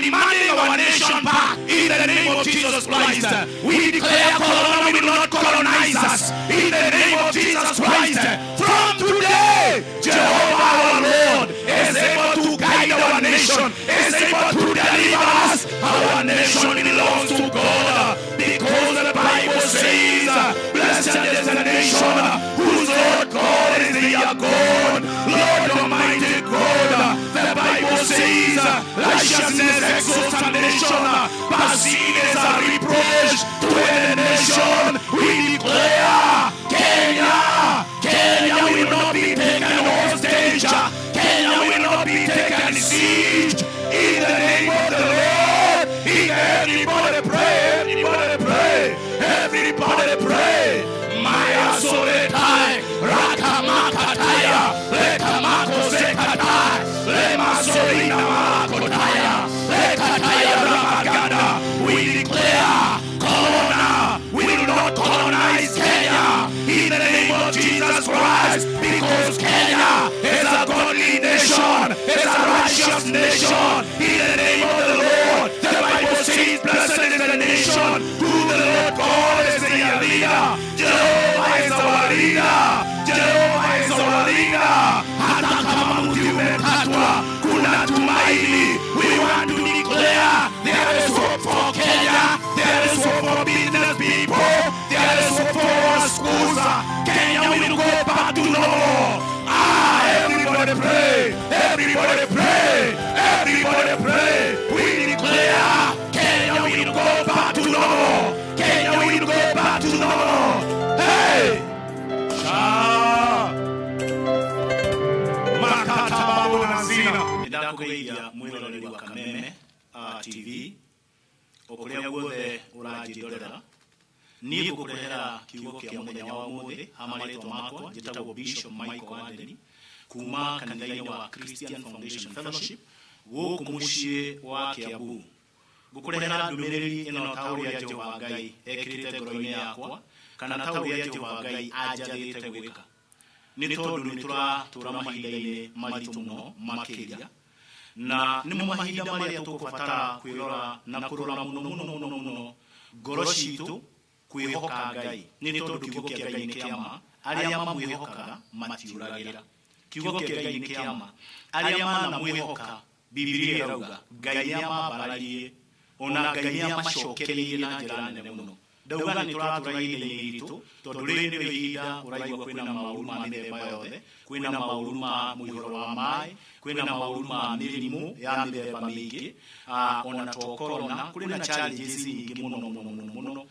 demanding our nation back in the name of Jesus Christ. We declare Corona will not colonize us in the name of Jesus Christ. From today, Jehovah our Lord is able to guide our nation, is able to deliver us. Our nation belongs to God because the Bible says, "Blessed is the nation whose Lord God is their God." Lord Almighty God, the Bible says, "Righteousness exalts a nation, but sin is a reproach to any nation." We declare, Kenya, Kenya will not be taken hostage. Kenya will not be taken siege. In the name of the Lord, in everybody pray, everybody pray, everybody pray. Maya soletai, rakamakataya, lekamako zekatai, lema solina makotaya, lekataya ramaganda. We declare Corona will not colonize Kenya in the name of Jesus Christ, because Kenya is a godly nation, is a righteous nation. In the name of the Lord, the Bible says, "Blessed is the nation who the Lord God is their leader." Jehovah is our leader. Jehovah is our leader. Hata kama mti umekatwa, kuna tumaini. We want to declare there is hope for Kenya. There is hope for business people. There is hope for our schools. Kenya will go back to normal. Ah, everybody pray. Everybody pray. Everybody pray. We declare Kenya will go back to normal. Kenya will go back to normal. Hey! Sha. Makata babu na zina. Nĩndakũgeithia mwĩroreri wa Kameme TV o kũrĩa guothe ũranjĩrorera. Niĩ ngũkũrehera kiugo kĩa mũthenya wa ũmũthĩ. Ha marĩtwa makwa njĩtagwo Bishop Michael Wanderi kuma kanitha-inĩ wa Christian Foundation Fellowship gũkũ mũciĩ wa Kiambu. Ngũkũrehera ndũmĩrĩri ĩno ta ũrĩa Jehova Ngai ekĩrĩte ngoro-inĩ yakwa kana ta ũrĩa Jehova Ngai anjathĩte gwĩka, nĩ tondũ nĩ tũratũra mahinda-inĩ maritũ mũno makĩria, na nĩmo mahinda marĩa tũkũbatara kwĩrora na kũrora mũno mũno mũno mũno ngoro citũ kwĩhoka Ngai, nĩ tondũ kiugo kĩa Ngai nĩ kĩa ma, arĩa mamwĩhokaga matiũragĩra. Kiugo kĩa Ngai nĩ kĩa ma, arĩa manamwĩhoka, Bibilia ĩrauga Ngai nĩ amambararirie ona Ngai nĩ amacokereirie na njĩra nene mũno. Ndauga nĩ tũratũra ihinda-inĩ iritũ, tondũ rĩrĩ nĩrĩo ihinda ũraigua kwĩna maũru ma mĩthemba yothe, kwĩna maũru ma mũihũro wa maĩ, kwĩna maũru ma mĩrimũ ya mĩthemba mĩingĩ, ona to corona, kũrĩ na challenges nyingĩ mũno mũno mũno mũno,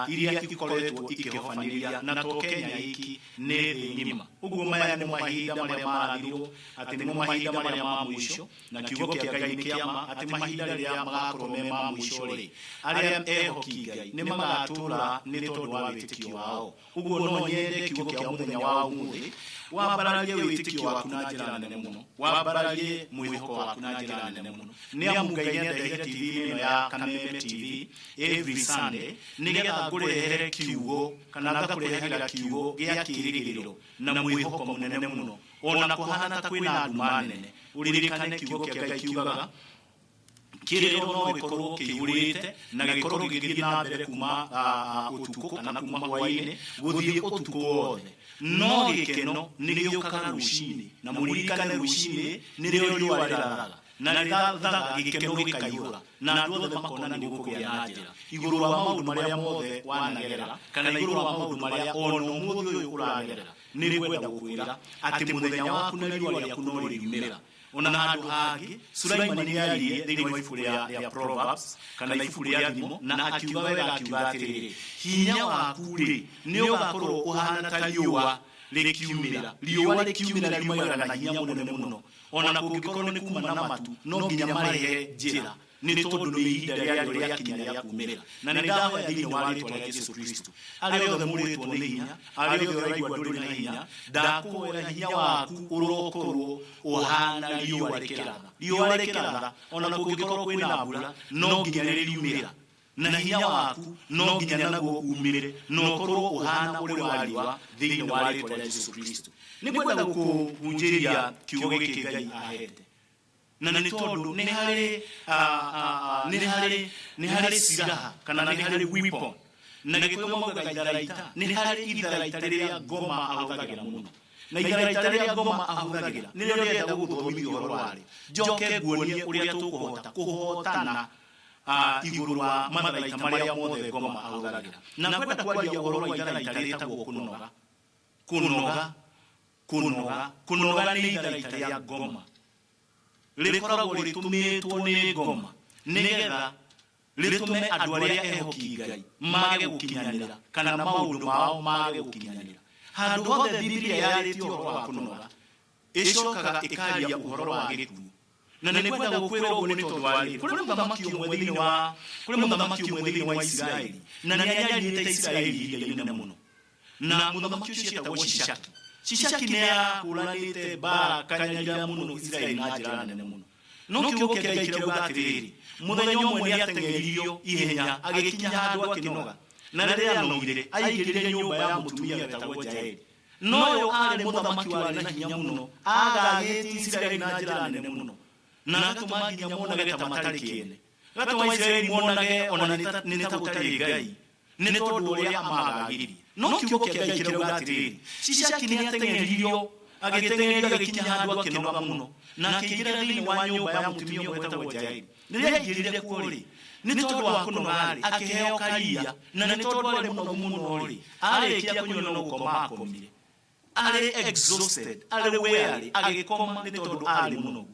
iria ikoretwo ikĩhobanĩria na to Kenya iki, nĩ thĩ ng'ima. Ũguo maya nĩ mahinda marĩa marathirwo atĩ nĩmo mahinda marĩa ma mũico, na kiugo kĩa Ngai nĩ kĩa ma atĩ mahinda rĩrĩa magakorwo me ma mũico rĩ, arĩa ehoki Ngai nĩ magatũra nĩ tondũ wa wĩtĩkio wao. Ũguo no nyende kiugo kĩa mũthenya wa ũmũthĩ wambararie wĩtĩkio waku na njĩra nene mũno, wambararie mwĩhoko waku na njĩra nene mũno, nĩ amu Ngai nĩandeheire TV ĩno ya Kameme TV every Sunday nĩgetha ngũrehere kiugo kana ngakũrehagĩra kiugo gĩa kĩĩrĩgĩrĩro na mwĩhoko mũnene mũno, ona kũhana ta kwĩna nduma nene. Ũririkane kiugo kĩa Ngai kiugaga kĩrĩro no gĩkorwo kĩihũrĩte na gĩkorwo gĩgĩthiĩ na mbere kuma ũtukũ kana kuma hwaĩ-inĩ gũthiĩ ũtukũ wothe, no gĩkeno nĩ gĩũkaga rũcinĩ. Na mũririkane rũcinĩ nĩrĩo riũa rĩrathaga, na rĩrathaga gĩkeno gĩkaihũra na andũ othe makona nĩ gũkũgĩa na njĩra igũrũ wa maũndũ marĩa mothe wanagerera kana igũrũ wa maũndũ marĩa ona ũmũthĩ ũyũ ũragerera. Nĩ ngwenda gũkwĩra atĩ mũthenya waku na riũa rĩaku no rĩriumĩra. Ona handũ hangĩ Sulaimani nĩ aririe thĩinĩ wa ibuku rĩa Proverbs kana ibuku rĩa Thimo, na akiuga wega, akiuga atĩrĩrĩ, hinya waku rĩ nĩ ũgakorwo ũhana ta riũa rĩkiumĩra. Riũa rĩkiumĩra riumagĩra na hinya mũnene mũno, ona kũngĩkorwo nĩ kuma na matu, no nginya marehe njĩra, nĩ tondũ nĩ ihinda rĩarĩo rĩakinya rĩa kumĩrĩra. Na nĩ ndahoya thĩinĩ wa rĩtwa rĩa Jesu Kristo, arĩa othe mũrĩtwo nĩ hinya, arĩa othe ũraigua ndũrĩ na hinya, ndakũhoera hinya waku ũrokorwo ũhana riũa rĩkĩratha. Riũa rĩkĩratha, ona kũngĩkorwo kwĩna mbura, no nginya rĩriumĩra, na hinya waku no nginya naguo umĩre na ũkorwo ũhana ũrĩ wa riũa thĩinĩ wa rĩtwa rĩa Jesu Kristo. Nĩ ngwenda gũkũhunjĩria kiugo gĩkĩ Ngai ahete. Na nĩ tondũ nĩ harĩ nĩ harĩ silaha kana nĩ harĩ weapon. Na gĩkũyũ maugaga itharaita, nĩ harĩ itharaita rĩrĩa ngoma ahũthagĩra mũno. Na itharaita rĩrĩa ngoma ahũthagĩra nĩrĩo ndĩrenda gũgũthomithia ũhoro warĩo, njoke nguonie ũrĩa tũkũhota kũhotana igũrũ wa matharaita marĩa mothe ngoma ahũthagĩra. Na ngwenda kwaria ũhoro wa itharaita rĩtagwo kũnoga. Kũnoga, kũnoga, kũnoga nĩ itharaita rĩa ngoma rĩkoragwo rĩtũmĩtwo nĩ ngoma nĩgetha rĩtũme andũ arĩa ehoki Ngai mage gũkinyanĩra kana maũndũ mao mage gũkinyanĩra. Handũ hothe Bibilia yarĩtie ũhoro wa kũnoga ĩcokaga ĩkaria ũhoro wa gĩkuũ. Na nĩ ngwenda gũkwĩra ũguo nĩ tondũ wa rĩrĩ, kũrĩ mũthamaki ũmwe thĩinĩ wa kũrĩ mũthamaki ũmwe thĩinĩ wa Isiraeli na nĩ anyarirĩte Isiraeli ihinda inene mũno. Na mũthamaki ũcio etagwo Shishaki. Shishaki nĩ akũranĩte mbara akanyarira mũno Isiraeli na njĩra nene mũno. No kiugo kĩa Ngai kĩrauga atĩrĩrĩ, mũthenya ũmwe nĩ ateng'eririo ihenya agĩkinya handũ akĩnoga, na rĩrĩa anogire aingĩrire nyũmba ya mũtumia wetagwo Jaeli. No ũyũ arĩ mũthamaki warĩ na hinya mũno, agagĩtie Isiraeli na njĩra nene mũno, na agatũma nginya monage ta matarĩ kĩene, agatũma Isiraeli monage ona nĩ ta gũtarĩ Ngai, nĩ tondũ ũrĩa amagagĩria. No kiugo kĩa Ngai kĩrauga atĩrĩrĩ, Shishaki nĩ ateng'eririo, agĩteng'erio agĩkinya handũ akĩnoga mũno, na akĩingĩra thĩinĩ wa nyũmba ya mũtumia ũmwe wetagwo Jaeli. Rĩrĩa aingĩrire kuo rĩ, nĩ tondũ wa kũnoga rĩ, akĩheo karia, na nĩ tondũ arĩ mũnogu mũno rĩ, arĩkia kũnyua no gũkoma akomire. Arĩ exhausted, arĩ wearĩ, agĩkoma nĩ tondũ arĩ mũnogu.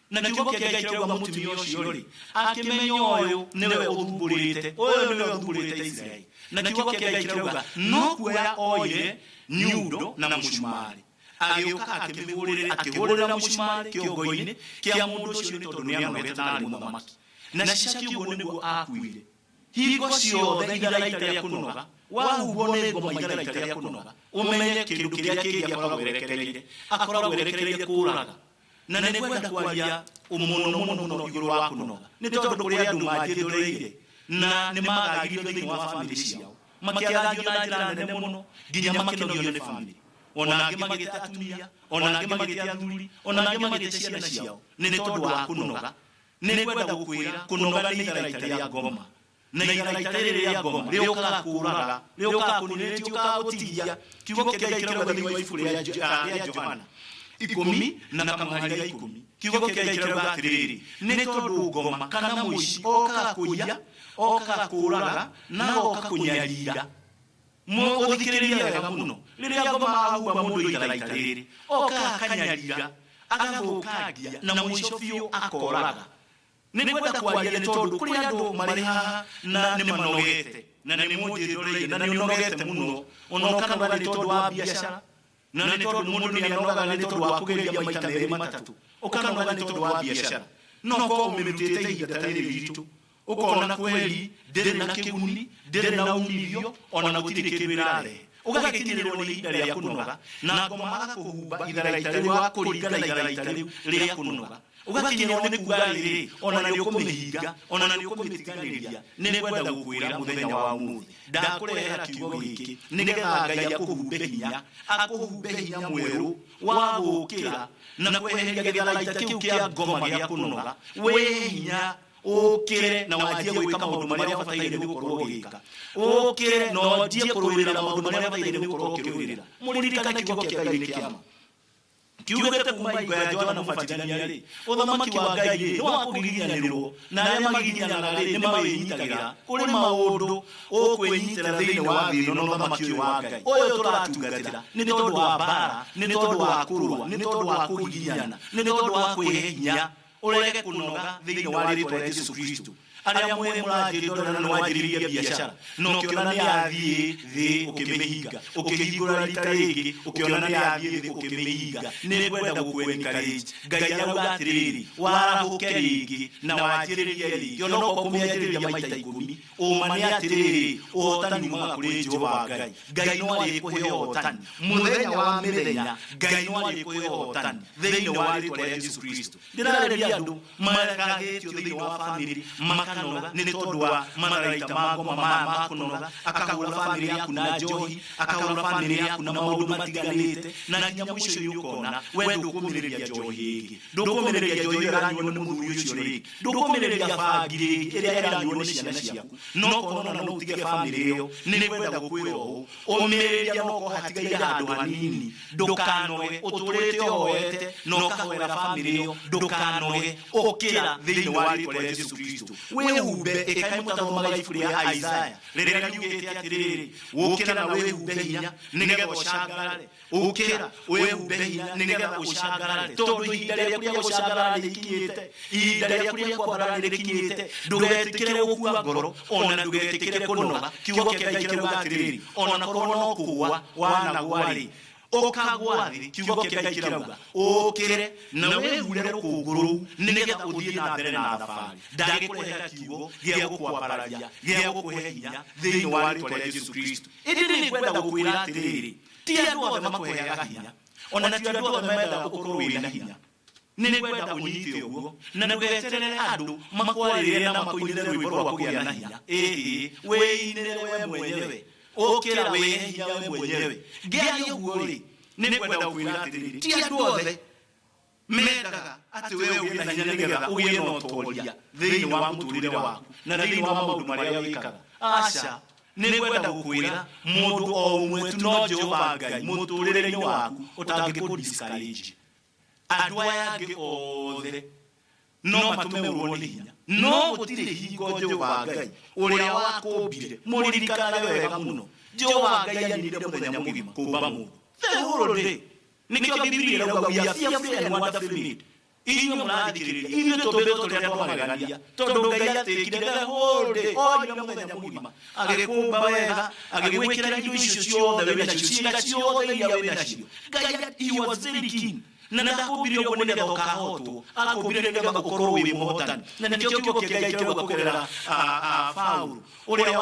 Na kiugo kĩa Ngai kĩrauga mũtumia ũcio rĩ, akĩmenya ũyũ nĩwe ũthumbũrĩte, ũyũ nĩwe ũthumbũrĩte Isiraeli. Na kiugo kĩa Ngai kĩrauga no kuoya oire nyundo na mũcumarĩ, agĩũka akĩhũrĩra mũcumarĩ kĩongo-inĩ kĩa mũndũ ũcio nĩ tondũ nĩ anogete na arĩ mũthamaki. Na Shishaki ũguo nĩguo akuire. Hingo ciothe itharaita rĩa kũnoga, wahumbwo nĩ ngoma itharaita rĩa kũnoga, ũmenye kĩndũ kĩrĩa kĩngĩ akoragwo erekereirie, akoragwo erekereirie kũraga. Na nĩ ngwenda kwaria mũno mũno mũno igũrũ wa kũnoga, nĩ tondũ kũrĩ andũ manjĩthũrĩire na nĩ magagirio thĩinĩ wa bamĩrĩ ciao, makĩagagio na njĩra nene mũno nginya makĩnogio nĩ bamĩrĩ. Ona angĩ magĩte atumia, ona angĩ magĩte athuri, ona angĩ magĩte ciana ciao nĩ tondũ wa kũnoga. Nĩ ngwenda gũkwĩra kũnoga nĩ itharaita rĩa ngoma. Na itharaita rĩrĩ rĩa ngoma rĩũkaga kũraga, rĩũkaga kũnina, rĩtiũkaga gũtigia. Kiugo kĩa Ngai kĩrauga thĩinĩ wa ibuku rĩa Johana 10 na kamũhari ga 10. Kiugo kĩa Ngai kĩrauga atĩrĩrĩ, nĩ tondũ ngoma kana mũici okaga kũiya, okaga kũraga, na agoka kũnyarira. Ũthikĩrĩrie wega mũno. Rĩrĩa ngoma ahua mũndũ itharaita rĩrĩ, okaga akanyarira, agathũkangia, na mũico biũ akoraga. Nĩ ngwenda kwaria nĩ tondũ kũrĩ andũ marĩ haha na nĩ manogete, na nĩ mũnjĩroreire, na nĩ ũnogete mũno. Ona ũkanoga nĩ tondũ wa biacara, na nĩ tondũ mũndũ nĩ anogaga nĩ tondũ wa kũgeria maita merĩ matatũ, ũkanoga nĩ tondũ wa biacara. No ũkorwo ũmĩrutĩte ihinda ta rĩrĩ iritũ, ũkona kweli ndĩrĩ na kĩguni, ndĩrĩ na umithio, ona gũtirĩ kĩndũ ĩrarehe. Ũgagĩkinyĩrĩrwo nĩ ihinda rĩa kũnoga, na ngoma agakũhumba itharaita rĩu, agakũringa na itharaita rĩu rĩa kũnoga. Ũgakinyĩrwo nĩ kuga rĩrĩ, ona nĩ ũkũmĩhinga, ona nĩ ũkũmĩtiganĩria. Nĩ ngwenda gũkwĩra mũthenya wa ũmũthĩ, ndakũrehera kiugo gĩkĩ nĩgetha Ngai akũhumbe hinya, akũhumbe hinya mwerũ wa gũũkĩra na kweheria gĩtharaita kĩu kĩa ngoma gĩa kũnoga. Wĩhe hinya ũkĩre na wanjie gwĩka maũndũ marĩa ũbataire nĩ gũkorwo ũgĩka. Ũkĩre na wanjie kũrũĩrĩra maũndũ marĩa ũbataire nĩ gũkorwo ũkĩrũĩrĩra. Mũririkane kiugo kĩa Ngai nĩ kĩa ma. Kiugĩte kuma hingo ya Johana Mũbatithania rĩ, ũthamaki wa Ngai rĩ, nĩ wa kũgiginyanĩrwo, na arĩa magiginyanaga rĩ, nĩ mawĩnyitagĩra. Kũrĩ maũndũ ũkwĩnyitĩra thĩinĩ wa thĩ ĩno na ũthamaki ũyũ wa Ngai ũyũ tũratungatĩra, nĩ tondũ wa mbara, nĩ tondũ wa kũrũa, nĩ tondũ wa kũgiginyana, nĩ tondũ wa kwĩhe hinya ũrege kũnoga thĩinĩ wa rĩtwa rĩa Jesu Kristo. Arĩa mwĩ mũranjĩrĩria na nĩ wanjĩrĩirie biacara na ũkĩona nĩ yathiĩ thĩ ũkĩmĩhinga, ũkĩhingũra rita rĩngĩ ũkĩona nĩ yathiĩ thĩ ũkĩmĩhinga. Nĩ ngwenda gũkũ encourage. Ngai arauga atĩrĩrĩ, warahũke rĩngĩ na wanjĩrĩrie rĩngĩ, ona okorwo kũmĩanjĩrĩria maita 10. Ũma nĩ atĩrĩrĩ, ũhotani umaga kũrĩ Jehova Ngai. Ngai no arĩkũhe ũhotani mũthenya wa mĩthenya, Ngai no arĩkũhe ũhotani thĩinĩ wa rĩtwa rĩa Jesu Kristo. Ndĩrarĩria Andũ maragagĩtio thĩinĩ wa bamĩrĩ makanoga nĩ tondũ wa matharaita ma ngoma ma kũnoga, akahũra bamĩrĩ yaku na njohi, akahũra bamĩrĩ yaku na maũndũ matiganĩte, na nginya mũico-inĩ ũkona we ndũkũmĩrĩria njohi ĩngĩ, ndũkũmĩrĩria njohi ĩyo ĩranyuo nĩ mũthuri ũcio rĩngĩ, ndũkũmĩrĩria bangi rĩngĩ ĩrĩa ĩranyuo nĩ ciana ciaku, no ũkona no ũtige bamĩrĩ ĩyo. Nĩ ngwenda gũkwĩra ũũ, ũmĩrĩria no ũkorwo hatigaire handũ hanini, ndũkanoge, ũtũrĩte ũhoete na ũkahoera bamĩrĩ ĩyo, ndũkanoge, ũkĩra thĩinĩ wa rĩtwa rĩa Jesu Kristo, wĩhumbe. Ĩkai mũtathomaga ibuku rĩa Isaya rĩrĩa riugĩte atĩrĩrĩ, ũkĩra na wĩhumbe hinya nĩgetha ũcangarare, ũkĩra wĩhumbe hinya nĩgetha ũcangarare, tondũ ihinda rĩaku rĩa gũcangarara nĩ rĩkinyĩte, ihinda rĩaku rĩa kwambarara nĩ rĩkinyĩte. Ndũgetĩkĩre gũkua ngoro, ona ndũgetĩkĩre kũnoga. Kiugo kĩa Ngai kĩrauga atĩrĩrĩ, ona korwo no kũgwa wanagwa rĩ, ũkagwa thĩ, kiugo kĩa Ngai kĩrauga ũkĩre na wĩhure rũkũngũ rũu nĩgetha ũthiĩ na mbere na thabarĩ. Ndagĩkũrehera kiugo gĩa gũkwambararia, gĩa gũkũhe hinya thĩinĩ wa rĩtwa rĩa Jesu Kristo. Ĩndĩ nĩ ngwenda gũkwĩra atĩrĩrĩ, ti andũ othe makũheaga hinya, ona ti andũ othe mendaga ũkorwo wĩna hinya. Nĩ ngwenda ũnyite ũguo na ndũgeterere andũ makwarĩrĩre na makũinĩre rwĩmbo rwa kũgĩa na hinya. Ĩhĩ, wĩinĩre we mwenyewe, ũkĩra wĩhe hinya we mwenyewe. Ngĩaria ũguo rĩ, nĩ ngwenda gũkwĩra atĩrĩrĩ, ti andũ othe mendaga atĩ we ũgĩe na hinya nĩgetha ũgĩe na ũtoria thĩinĩ wa mũtũrĩre waku na thĩinĩ wa maũndũ marĩa wĩkaga. Aca, nĩ ngwenda gũkwĩra mũndũ o ũmwe tu no Jehova Ngai mũtũrĩre-inĩ waku ũtangĩkũ discourage. Andũ aya angĩ othe no matũme ũrwo nĩ hinya, no gũtirĩ hingo Jehova Ngai ũrĩa wakũmbire. Mũririkanage wega mũno, Jehova Ngai aninire mũthenya mũgima kũmba mũndũ, the whole day. Nĩkĩo Bibilia ĩrauga we are fearfully and wonderfully made. Inyuĩ mũrathikĩrĩria, ithuĩ tũmbĩtwo tũrĩ andũ a magegania, tondũ Ngai atĩkire the whole day, oire mũthenya mũgima agĩkũmba wega, agĩgwĩkĩra indo icio ciothe wĩ nacio, ciĩga ciothe iria wĩ nacio. Ngai, he was very keen, na ndakũmbire ũguo nĩgetha ũkahotwo, akũmbire nĩgetha ũkorwo wĩ mũhotani. Na nĩkĩo kiugo kĩa Ngai kĩrauga kũgerera Paulo, ũrĩa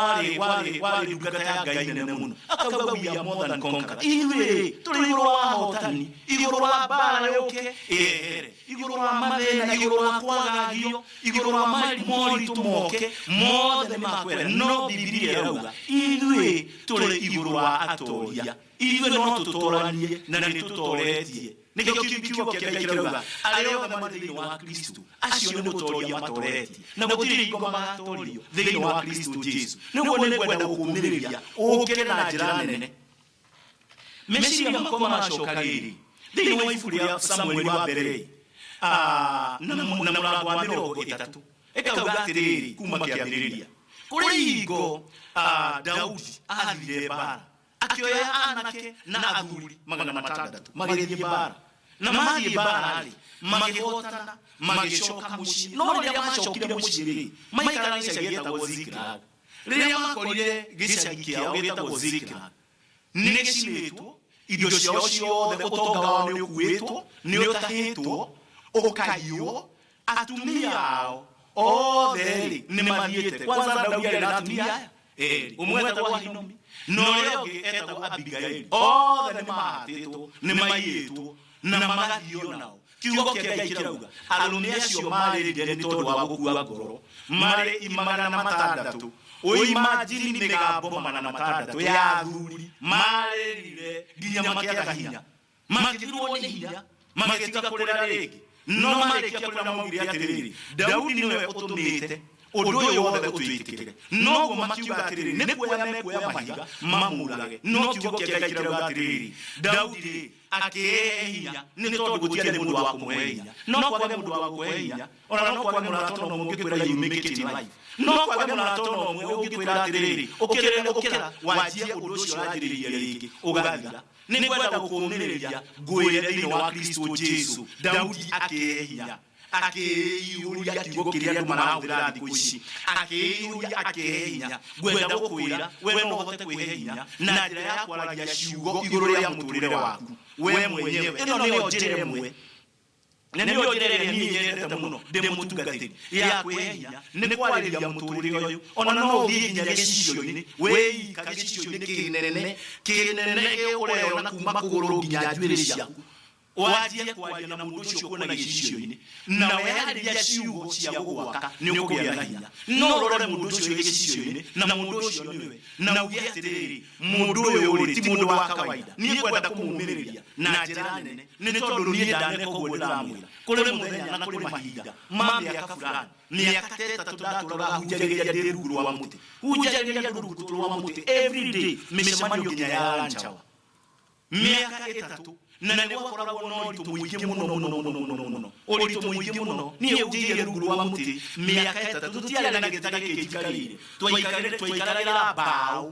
warĩ ndungata ya Ngai nene mũno, akauga we are more than conquerors. Ithuĩ tũrĩ igũrũ wa ahotani, igũrũ wa mbara yũke ĩehere, igũrũ wa mathĩna, igũrũ wa kwagagio, igũrũ wa moritũ moke mothe nĩ makwera, no Bibilia ĩrauga ithuĩ tũrĩ igũrũ wa atoria, ithuĩ no tũtoranie na nĩ tũtoretie. Nĩkĩo kiugo kĩa Ngai kĩrauga arĩa othe marĩ thĩinĩ wa Kristo, acio nĩ gũtoria matoretie, na gũtirĩ hingo magatorio thĩinĩ wa Kristo Jesu. Nĩguo nĩ ngwenda gũkũmĩrĩria ũkĩre na njĩra nene. Meciria makwa maracoka rĩrĩ thĩinĩ wa ibuku rĩa Samueli wa mbere na mũrango wa 30, ĩkauga atĩrĩrĩ, kuma kĩambĩrĩria, kũrĩ hingo Daudi athire mbara, akĩoya anake na athuri 600, magĩthiĩ mbara, na mathiĩ mbara rĩ, makĩhotana, magĩcoka mũciĩ. No rĩrĩa macokire mũciĩ rĩ, maikara gĩcagi gĩtagwo Ziklag. Rĩrĩa makorire gĩcagi kĩao gĩtagwo Ziklag nĩ gĩcinĩtwo, indo ciao ciothe, ũtonga wao nĩ ũkuĩtwo, nĩ ũtahĩtwo, ũkaiywo, atumia ao othe rĩ nĩ mathiĩte. Kwanza Daudi arĩ na atumia aya erĩ, ũmwe etagwo Ahinomi na ũrĩa ũngĩ etagwo Abigaili. Othe nĩ mahatĩtwo, nĩ maiyĩtwo na magathio nao. Kiugo kĩa Ngai kĩrauga arũme acio marĩrire nĩ tondũ wa gũkua ngoro marĩ 600. Ũimajini mĩgambo 600 ya athuri marĩrire nginya makĩaga hinya, makĩthirwo nĩ hinya, magĩtiga kũrĩra rĩngĩ. No marĩkia kũrĩra maugire atĩrĩrĩ, Daudi nĩwe ũtũmĩte ũndũ ũyũ wothe ũtwĩkĩkĩre. Noguo makiuga atĩrĩrĩ, nĩ kuoya mekuoya mahiga mamũrage. No kiugo kĩa Ngai kĩrauga atĩrĩrĩ, Daudi rĩ akĩĩhe hinya, nĩ tondũ gũtiarĩ mũndũ wa kũmũhe hinya. No kwage mũndũ wa gũkũhe hinya, ona no kwage mũrata ona ũmwe ũngĩkwĩra you make it in life, no kwage mũrata ona ũmwe ũngĩkwĩra atĩrĩrĩ, ũkĩrĩre, ũkĩra wanjie ũndũ ũcio ũranjĩrĩria rĩngĩ ũgathira. Nĩ ngwenda gũkũmĩrĩria ngwĩre thĩinĩ wa Kristo Jesu, Daudi akĩĩhe hinya, akĩiyũria, kiugo kĩrĩa andũ marahũthĩra thikũ ici, akĩiyũria, akĩhe hinya. Ngwenda gũkwĩra we no ũhote kwĩhe hinya na njĩra ya kwaragia ciugo igũrũ rĩa mũtũrĩre waku we mwenyewe. Ĩno nĩyo njĩra ĩmwe, na nĩyo njĩra ĩrĩa niĩ nyendete mũno ndĩ mũtungatĩri ya kwĩhe hinya, nĩ kwarĩria mũtũrĩre ũyũ. Ona no ũthiĩ nginya gĩcicio-inĩ, wĩika gĩcicio-inĩ kĩnene kĩnene ũreyona kuma kũgũrũ nginya njuĩrĩ ciaku. Wanjie kwaria na mũndũ ũcio ũkuona gĩcicio-inĩ na weyarĩria ciugo cia gũgwaka nĩ ũkũgĩa na hinya. No ũrore mũndũ ũcio gĩcicio-inĩ na mũndũ ũcio nĩwe na uge atĩrĩrĩ, mũndũ ũyũ rĩ ti mũndũ wa kawaida, niĩ ngwenda kũmũmĩrĩria na njĩra nene nĩ tondũ niĩ ndaneka ũguo ndĩramwĩra. Kũrĩ mũthenya na kũrĩ mahinda ma mĩaka fulani, mĩaka ta ĩtatũ ndatũraga hunjagĩria ndĩ rungu rwa mũtĩ, hunjagĩria rungu rwa mũtĩ every day, mĩcemanio nginya ya lunch hour. Mĩaka ĩtatũ na nĩ gwakoragwo na ũritũ mũingĩ mũno mũno mũno mũno mũno, ũritũ mũingĩ mũno. Niĩ hunjĩire rungu rwa mũtĩ mĩaka ĩtatũ, tũtiarĩ na gĩtĩ ta gĩkĩ njikarĩire, twaikaragĩra mbaũ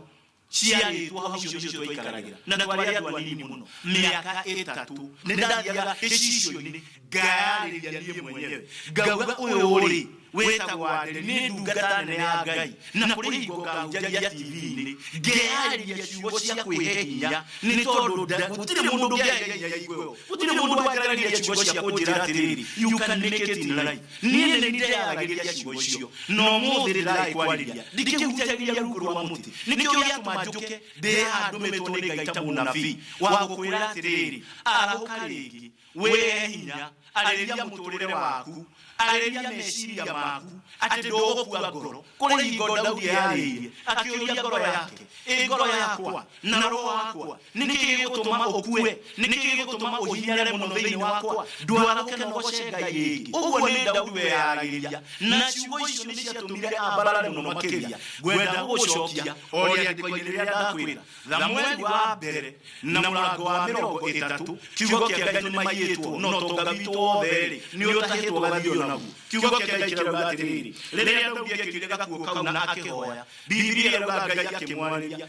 ciarĩtwo hau, icio nĩcio twaikaragĩra na twarĩ andũ anini mũno. Mĩaka ĩtatũ nĩ ndathiaga gĩcicio-inĩ ngayarĩria niĩ mwenyewe, ngauga ũyũ rĩ wĩtagwo Wanderi nĩ ndungata nene ya Ngai, na kũrĩ hingo ngahunjagia TV-inĩ ngeyarĩria ciugo cia kwĩhe hinya, nĩ tondũ gũtirĩ mũndũ ũngĩaria hinya hingo ĩyo, gũtirĩ mũndũ wanjaragĩria ciugo cia kũnjĩra atĩrĩrĩ, you can make it in life. Niĩ nĩ ndeyaragĩria ciugo icio na ũmũthĩ ndĩragĩkwarĩria ndikĩhunjagĩria rungu rwa mũtĩ. Nĩkĩo gĩatũma njũke ndĩ haha ndũmĩtwo nĩ Ngai ta mũnabii wa gũkwĩra atĩrĩrĩ, arahũka rĩngĩ, wĩhe hinya, arĩria mũtũrĩre waku, arĩria meciria maku atĩ ndũgũkua ngoro. Kũrĩ hingo Daudi eyarĩirie akĩũria ngoro yake, ĩ ngoro yakwa na roho wakwa, nĩkĩ gĩgũtũma ũkue? Nĩkĩ gĩgũtũma ũhinyare mũno thĩinĩ wakwa? Ndwarahũke na ũgoce Ngai rĩngĩ. Ũguo nĩ Daudi weyaragĩria, na ciugo icio nĩ ciatũmire ambarare mũno makĩria. Ngwenda gũgũcokia o rĩandĩko-inĩ rĩrĩa ndakwĩra, Thamueli wa mbere na mũrango wa 30, kiugo kĩa Ngai nĩ maiyĩtwo na ũtonga witũ wothe-rĩ nĩ ũtahĩtwo ũgathiio naguo. Kiugo kĩa Ngai kĩrauga atĩrĩrĩ, rĩrĩa Daudi ekĩrire gakuo kau na akĩhoya, Bibilia ĩrauga Ngai akĩmwarĩria,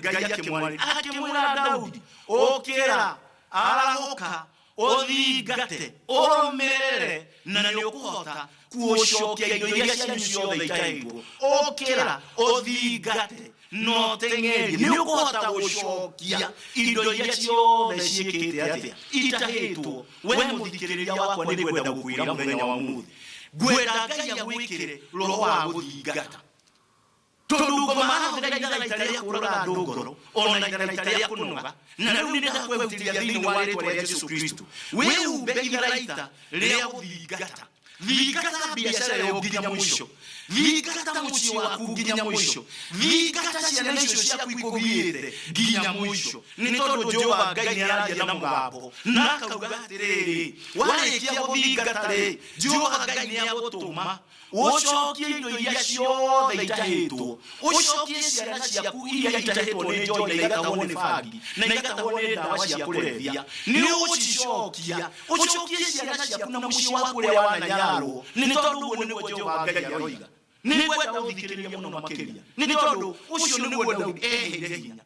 Ngai akĩmwarĩria, akĩmwĩra Daudi, ũkĩra, arahũka, ũthingate, ũrũmĩrĩre, na nĩ ũkũhota kuũcokia indo iria cianyu ciothe itahĩtwo. Ũkĩra, ũthingate, na ũteng'erie, nĩ ũkũhota gũcokia indo iria ciothe ciĩkĩte atĩa itahĩtwo. We mũthikĩrĩria wakwa, nĩ ngwenda gũkwĩra mũthenya wa ũmũthĩ, ngwenda Ngai agwĩkĩre roho wa gũthingata, tondũ ngoma ahũthĩra itharaita rĩa kũraga andũ ngoro ona itharaita rĩa kũnoga, na rĩu nĩ ndakwehutĩria thĩinĩ wa rĩtwa rĩa Jesu Kristo, wĩhumbe itharaita rĩa gũthingata. Thingata biacara ĩyo nginya mũico, thingata mũciĩ waku nginya mũico, thingata ciana icio ciaku ikũgiĩte nginya mũico, nĩ tondũ Jehova Ngai nĩ araria na mũgambo na akauga atĩrĩrĩ, warĩkia gũthingata rĩ, Jehova Ngai nĩ agũtũma ũcokie indo iria ciothe itahĩtwo, ũcokie ciana ciaku iria itahĩtwo nĩ njohi na igatahwo nĩ bangi na igatahwo nĩ ndawa cia kũrebia. Nĩ ũgũcicokia, ũcokie ciana ciaku na mũciĩ waku ũrĩa wananyarwo, nĩ tondũ ũguo nĩguo Jehova Ngai aroiga. Nĩ ngwenda ũthikĩrĩrie mũno makĩria, nĩ tondũ ũcio nĩguo Daudi eheire hinya.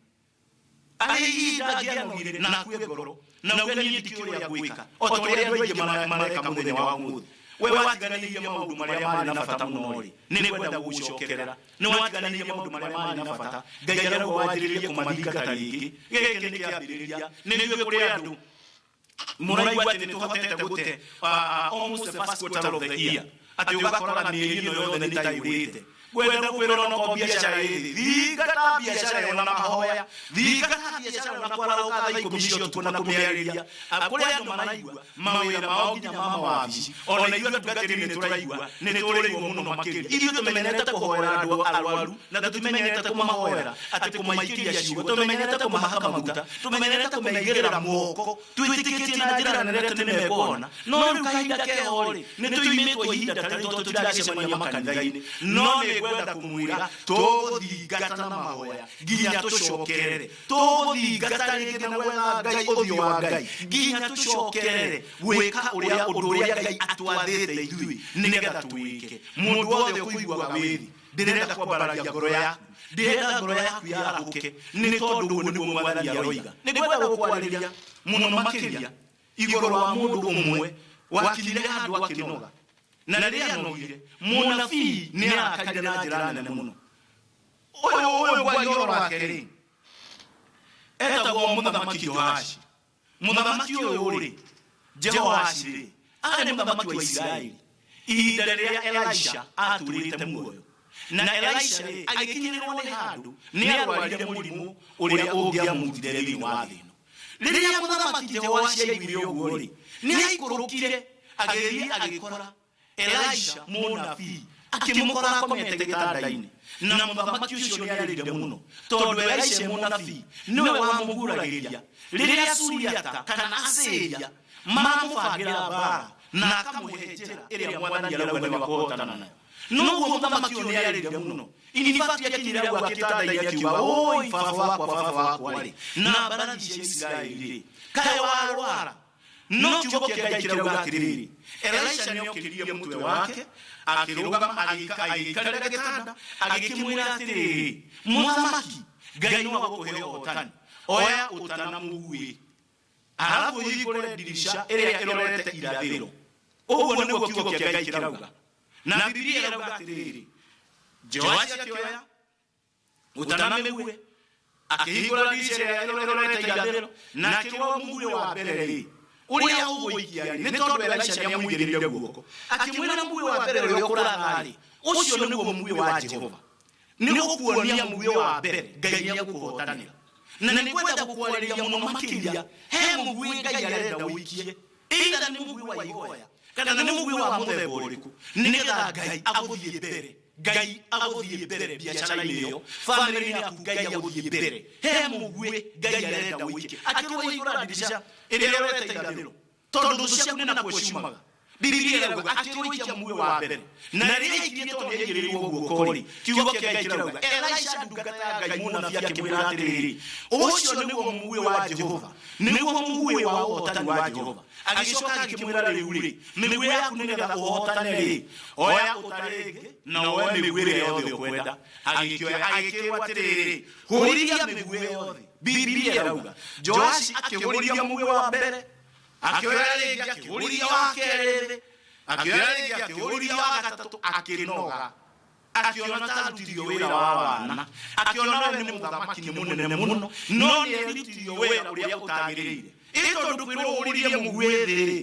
Arĩ ihinda angĩanogire na akue ngoro na uge niĩ ndikĩũĩ ũrĩa ngwĩka, o ta ũrĩa andũ aingĩ mareka mũthenya wa ũmũthĩ. We watiganĩirie maũndũ marĩa marĩ na bata mũno-rĩ, nĩ ngwenda gũgũcokerera. Nĩ watiganĩirie maũndũ marĩa marĩ na bata, Ngai arauga wanjĩrĩrie kũmathingata rĩngĩ. Gĩkĩ nĩ kĩambĩrĩria. Nĩ njũĩ kũrĩ andũ mũraigua atĩ nĩ tũhotete gũte almost the first quarter of the year, atĩ ũgakoraga mĩeri ĩno yothe nĩ ta yũrĩte. Ngwenda gũkwĩra onokorwo biacara ĩ thĩ, thingata biacara ĩyo na mahoya, thingata biacara ĩyo na kwarahũka thaa 10 cia ũtukũ na kũmĩarĩria. Kũrĩ andũ maraigua mawĩra mao nginya ma mawabici, ona ithuĩ atungatĩri nĩ tũraigua nĩ tũrĩirwo mũno makĩria. Ithuĩ tũmenyerete kũhoera andũ arwaru na tũtimenyerete kũmahoera atĩ kũmaikĩria ciugo, tũmenyerete kũmahaka maguta, tũmenyerete kũmaigĩrĩra moko twĩtĩkĩtie na njĩra nene atĩ nĩ mekũhona. No rĩu kahinda keho rĩ, nĩ tũimĩtwo ihinda ta rĩu tondũ tũtiragĩcemania makanitha-inĩ, no nĩ ngwenda kũmwĩra tũgũthingata na mahoya nginya tũcokerere, tũgũthingata rĩngĩ na gwetha Ngai, ũthiũ wa Ngai, nginya tũcokerere gwĩka ũrĩa ũndũ ũrĩa Ngai atwathĩte ithuĩ nĩgetha twĩke. Mũndũ wothe ũkũiguaga wĩthĩ, ndĩrenda kwambararia ngoro yaku, ndĩrenda ngoro yaku yarahũke, nĩ tondũ ũguo nĩguo Mwathani aroiga. Nĩ ngwenda gũkwarĩria mũno makĩria igũrũ wa mũndũ ũmwe wakinyire handũ akĩnoga, na rĩrĩa anogire, mũnabii nĩ arakarire na njĩra nene mũno. Ũyũ ngwaria ũhoro wake rĩ, etagwo Mũthamaki Jehoashi. Mũthamaki ũyũ rĩ, Jehoashi rĩ, arĩ mũthamaki wa Isiraeli ihinda rĩrĩa Elisha atũrĩte muoyo. Na Elisha rĩ, agĩkinyĩrĩrwo nĩ handũ nĩ arwarire mũrimũ ũrĩa ũngĩamurutire thĩinĩ wa thĩ ĩno. Rĩrĩa mũthamaki Jehoashi aiguire ũguo rĩ, nĩ aikũrũkire agĩthiĩ agĩkora Elisha mũnabii, akĩmũkora akomete gĩtanda-inĩ. Na mũthamaki ũcio nĩ arĩrire mũno, tondũ Elisha mũnabii nĩwe wamũguragĩria rĩrĩa Suriata kana Asiria mamũbangĩra mbaara, na akamũhe njĩra ĩrĩa mwathani arauga nĩ wa kũhotana nayo. Noguo mũthamaki ũyũ nĩ arĩrire mũno. In fact, akinyire hau akĩtanda-inĩ akiuga, "Oi, baba wakwa, baba wakwa rĩ, na mbarathi cia Isiraeli rĩ, kaĩ warwara?" No kiugo kĩa Ngai kĩrauga atĩrĩrĩ, Elisha nĩokĩririe mũtwe wake, akĩrũgama, agĩikarĩra gĩtanda, agĩkĩmwĩra atĩrĩrĩ, "Mũthamaki, Ngai no agũkũhe ũhotani. Oya ũta na mũguĩ, arabu ũhingũre ndirica ĩrĩa ĩrorete irathĩro." Ũguo nĩguo kiugo kĩa Ngai kĩrauga. Na Bibilia ĩrauga atĩrĩrĩ, Jehoashi akĩoya ũta na mĩguĩ, akĩhingũra ndirica ĩrĩa ĩrorete irathĩro, na akĩrũa mũguĩ wa mbere rĩ, ũrĩa ũgũikia rĩ, nĩ tondũ Elisha nĩamũigĩrĩire guoko, akĩmwĩra mũguĩ wa mbere ũrĩa ũkũratha rĩ, ũcio nĩguo mũguĩ wa Jehova. Nĩ gũkuonia mũguĩ wa mbere Ngai nĩegũkũhotanĩra. Na nĩ ngwenda gũkwarĩria mũno makĩria, he mũguĩ Ngai arenda ũikie, either nĩ mũguĩ wa ihoya kana nĩ mũguĩ wa mũthemba ũrĩkũ, nĩgetha Ngai agũthiĩ mbere. Ngai agũthiĩ mbere biacara-inĩ ĩyo, famĩlĩ-inĩ yaku Ngai agũthiĩ mbere. He mũguĩ Ngai arenda ũikie. Akĩrwo hingũra ndirica ĩrĩa ĩrorete irathĩro, tondũ thũ ciaku nĩ nakuo ciumaga. Bibilia ĩrauga akĩrũikia mũguĩ wa mbere, na rĩrĩa aikirie tondũ nĩaigĩrĩirwo guoko rĩ, kiugo kĩa Ngai kĩrauga Elisha ndungata ya Ngai mũnabii akĩmwĩra atĩrĩrĩ, ũcio nĩguo mũguĩ wa Jehova, nĩguo mũguĩ wa ũhotani wa Jehova. Agĩcoka agĩkĩmwĩra, rĩu rĩ, mĩguĩ yaku nĩgetha ũhotane rĩ, oya ũta rĩngĩ na woe mĩguĩ ĩrĩa yothe ũkwenda. Agĩkĩoya, agĩkĩrwo atĩrĩrĩ, hũrithia mĩguĩ yothe. Bibilia ĩrauga Joashi akĩhũrithia mũguĩ wa mbere, akĩoya rĩngĩ akĩhũrithia wa kerĩ thĩ, akĩoya rĩngĩ akĩhũrithia wa gatatũ, akĩnoga, akĩona ta arutithio wĩra wa wana, akĩona we nĩ mũthamaki, nĩ mũnene mũno, no nĩ erutithio wĩra ũrĩa ũtagĩrĩire. Ĩ tondũ kwĩrwo ũhũrithie mũguĩ thĩ rĩ,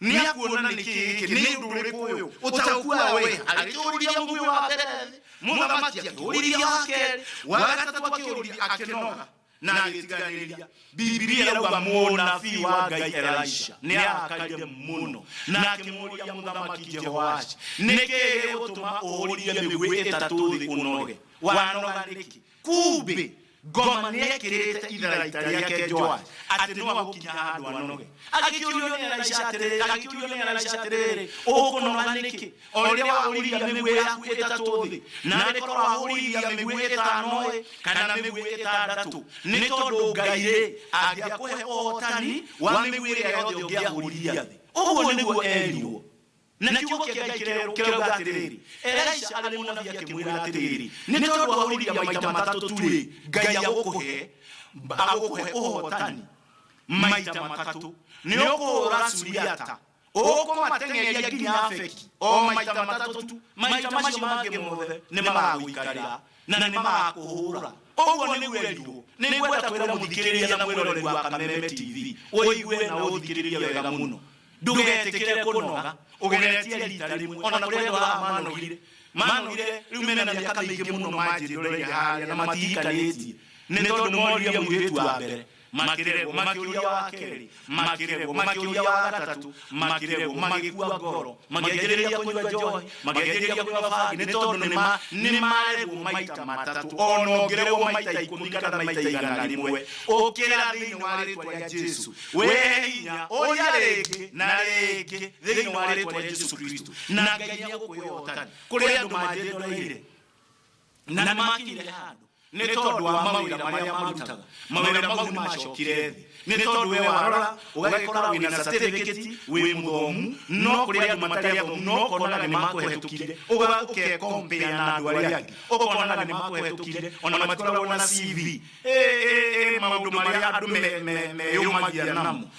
nĩ akuona nĩ kĩĩ gĩkĩ, nĩ ũndũ ũrĩkũ ũyũ ũtaũkuaga wĩra. Agĩkĩhũrithia mũguĩ wa mbere thĩ, mũthamaki akĩhũrithia wa kerĩ, wa gatatũ akĩhũrithia, akĩnoga na agĩtiganĩria. Bibilia ĩrauga mũnabii wa Ngai Elisha nĩ arakarire mũno na akĩmũũria mũthamaki Jehoashi, nĩ kĩĩ gĩgũtũma ũhũrithie mĩguĩ ĩtatũ thĩ ũnoge? Wanoga nĩkĩ? Kumbe ngoma nĩ ekĩrĩte itharaita rĩake Joashi atĩ no agũkinya handũ anoge. Agĩkĩũrio nĩ Elisha atĩrĩrĩ, agĩkĩũrio nĩ Elisha atĩrĩrĩ, ũkũnoga nĩkĩ? O rĩrĩa wahũrithia mĩguĩ yaku ĩtatũ thĩ, naarĩ korwo wahũrithia mĩguĩ ĩtano-ĩ, kana mĩguĩ ĩtandatũ, nĩ tondũ Ngai-rĩ, angĩakũhe ũhotani wa mĩguĩ ĩrĩa yothe ũngĩahũrithia thĩ. Ũguo nĩguo eerirwo. Na kiugo kĩa Ngai kĩrauga atĩrĩrĩ, Elisha arĩ mũnabii akĩmwĩra atĩrĩrĩ, nĩ tondũ wahũrithia maita matatũ tu-rĩ, Ngai agũkũhe ũhotani maita matatũ. Nĩ ũkũhũra Suriata, ũkũmateng'eria nginya Afeki, o maita matatũ tu, maita macio mangĩ mothe nĩ magagũikarĩra na nĩ magakũhũra. Ũguo nĩguo erirwo. Nĩ ngwenda kwĩra mũthikĩrĩria na mwĩroreri wa Kameme TV, ũigue na ũthikĩrĩrie wega mũno. Ndũgetĩkĩre kũnoga ũgeretie rita rĩmwe, ona kũrĩ andũ haha manogire, manogire rĩu mena mĩaka mĩingĩ mũno manjĩroreire harĩa na matihikanĩtie, nĩ tondũ moririe mũirĩtu wa mbere makĩregwo, makĩũria wa kerĩ makĩregwo, makĩũria wa gatatũ makĩregwo, magĩkua ngoro, makĩanjĩrĩria kũnyua njohi, makĩanjĩrĩria kũnyua bangi, nĩ tondũ nĩ maregwo maita matatũ. Ona ũngĩregwo maita 10 kana maita 100, ũkĩra thĩinĩ wa rĩtwa rĩa Jesu, wĩhe hinya, ũria rĩngĩ na rĩngĩ thĩinĩ wa rĩtwa rĩa Jesu Kristo, na Ngai nĩ egũkũhe ũhotani. Kũrĩ andũ manjĩroreire na nĩ makinyire handũ nĩ tondũ wa mawĩra marĩa marutaga, mawĩra mau nĩ macokire thĩ, nĩ tondũ we warora ũgagĩkora wĩna certificate, wĩ mũthomu, no kũrĩ andũ matarĩ athomu, no ũkonaga nĩ makũhetũkire, ũgekompea na andũ arĩa angĩ, ũkonaga nĩ makũhetũkire ona matikoragwo na CV. Maũndũ marĩa andũ meyũmagia namo,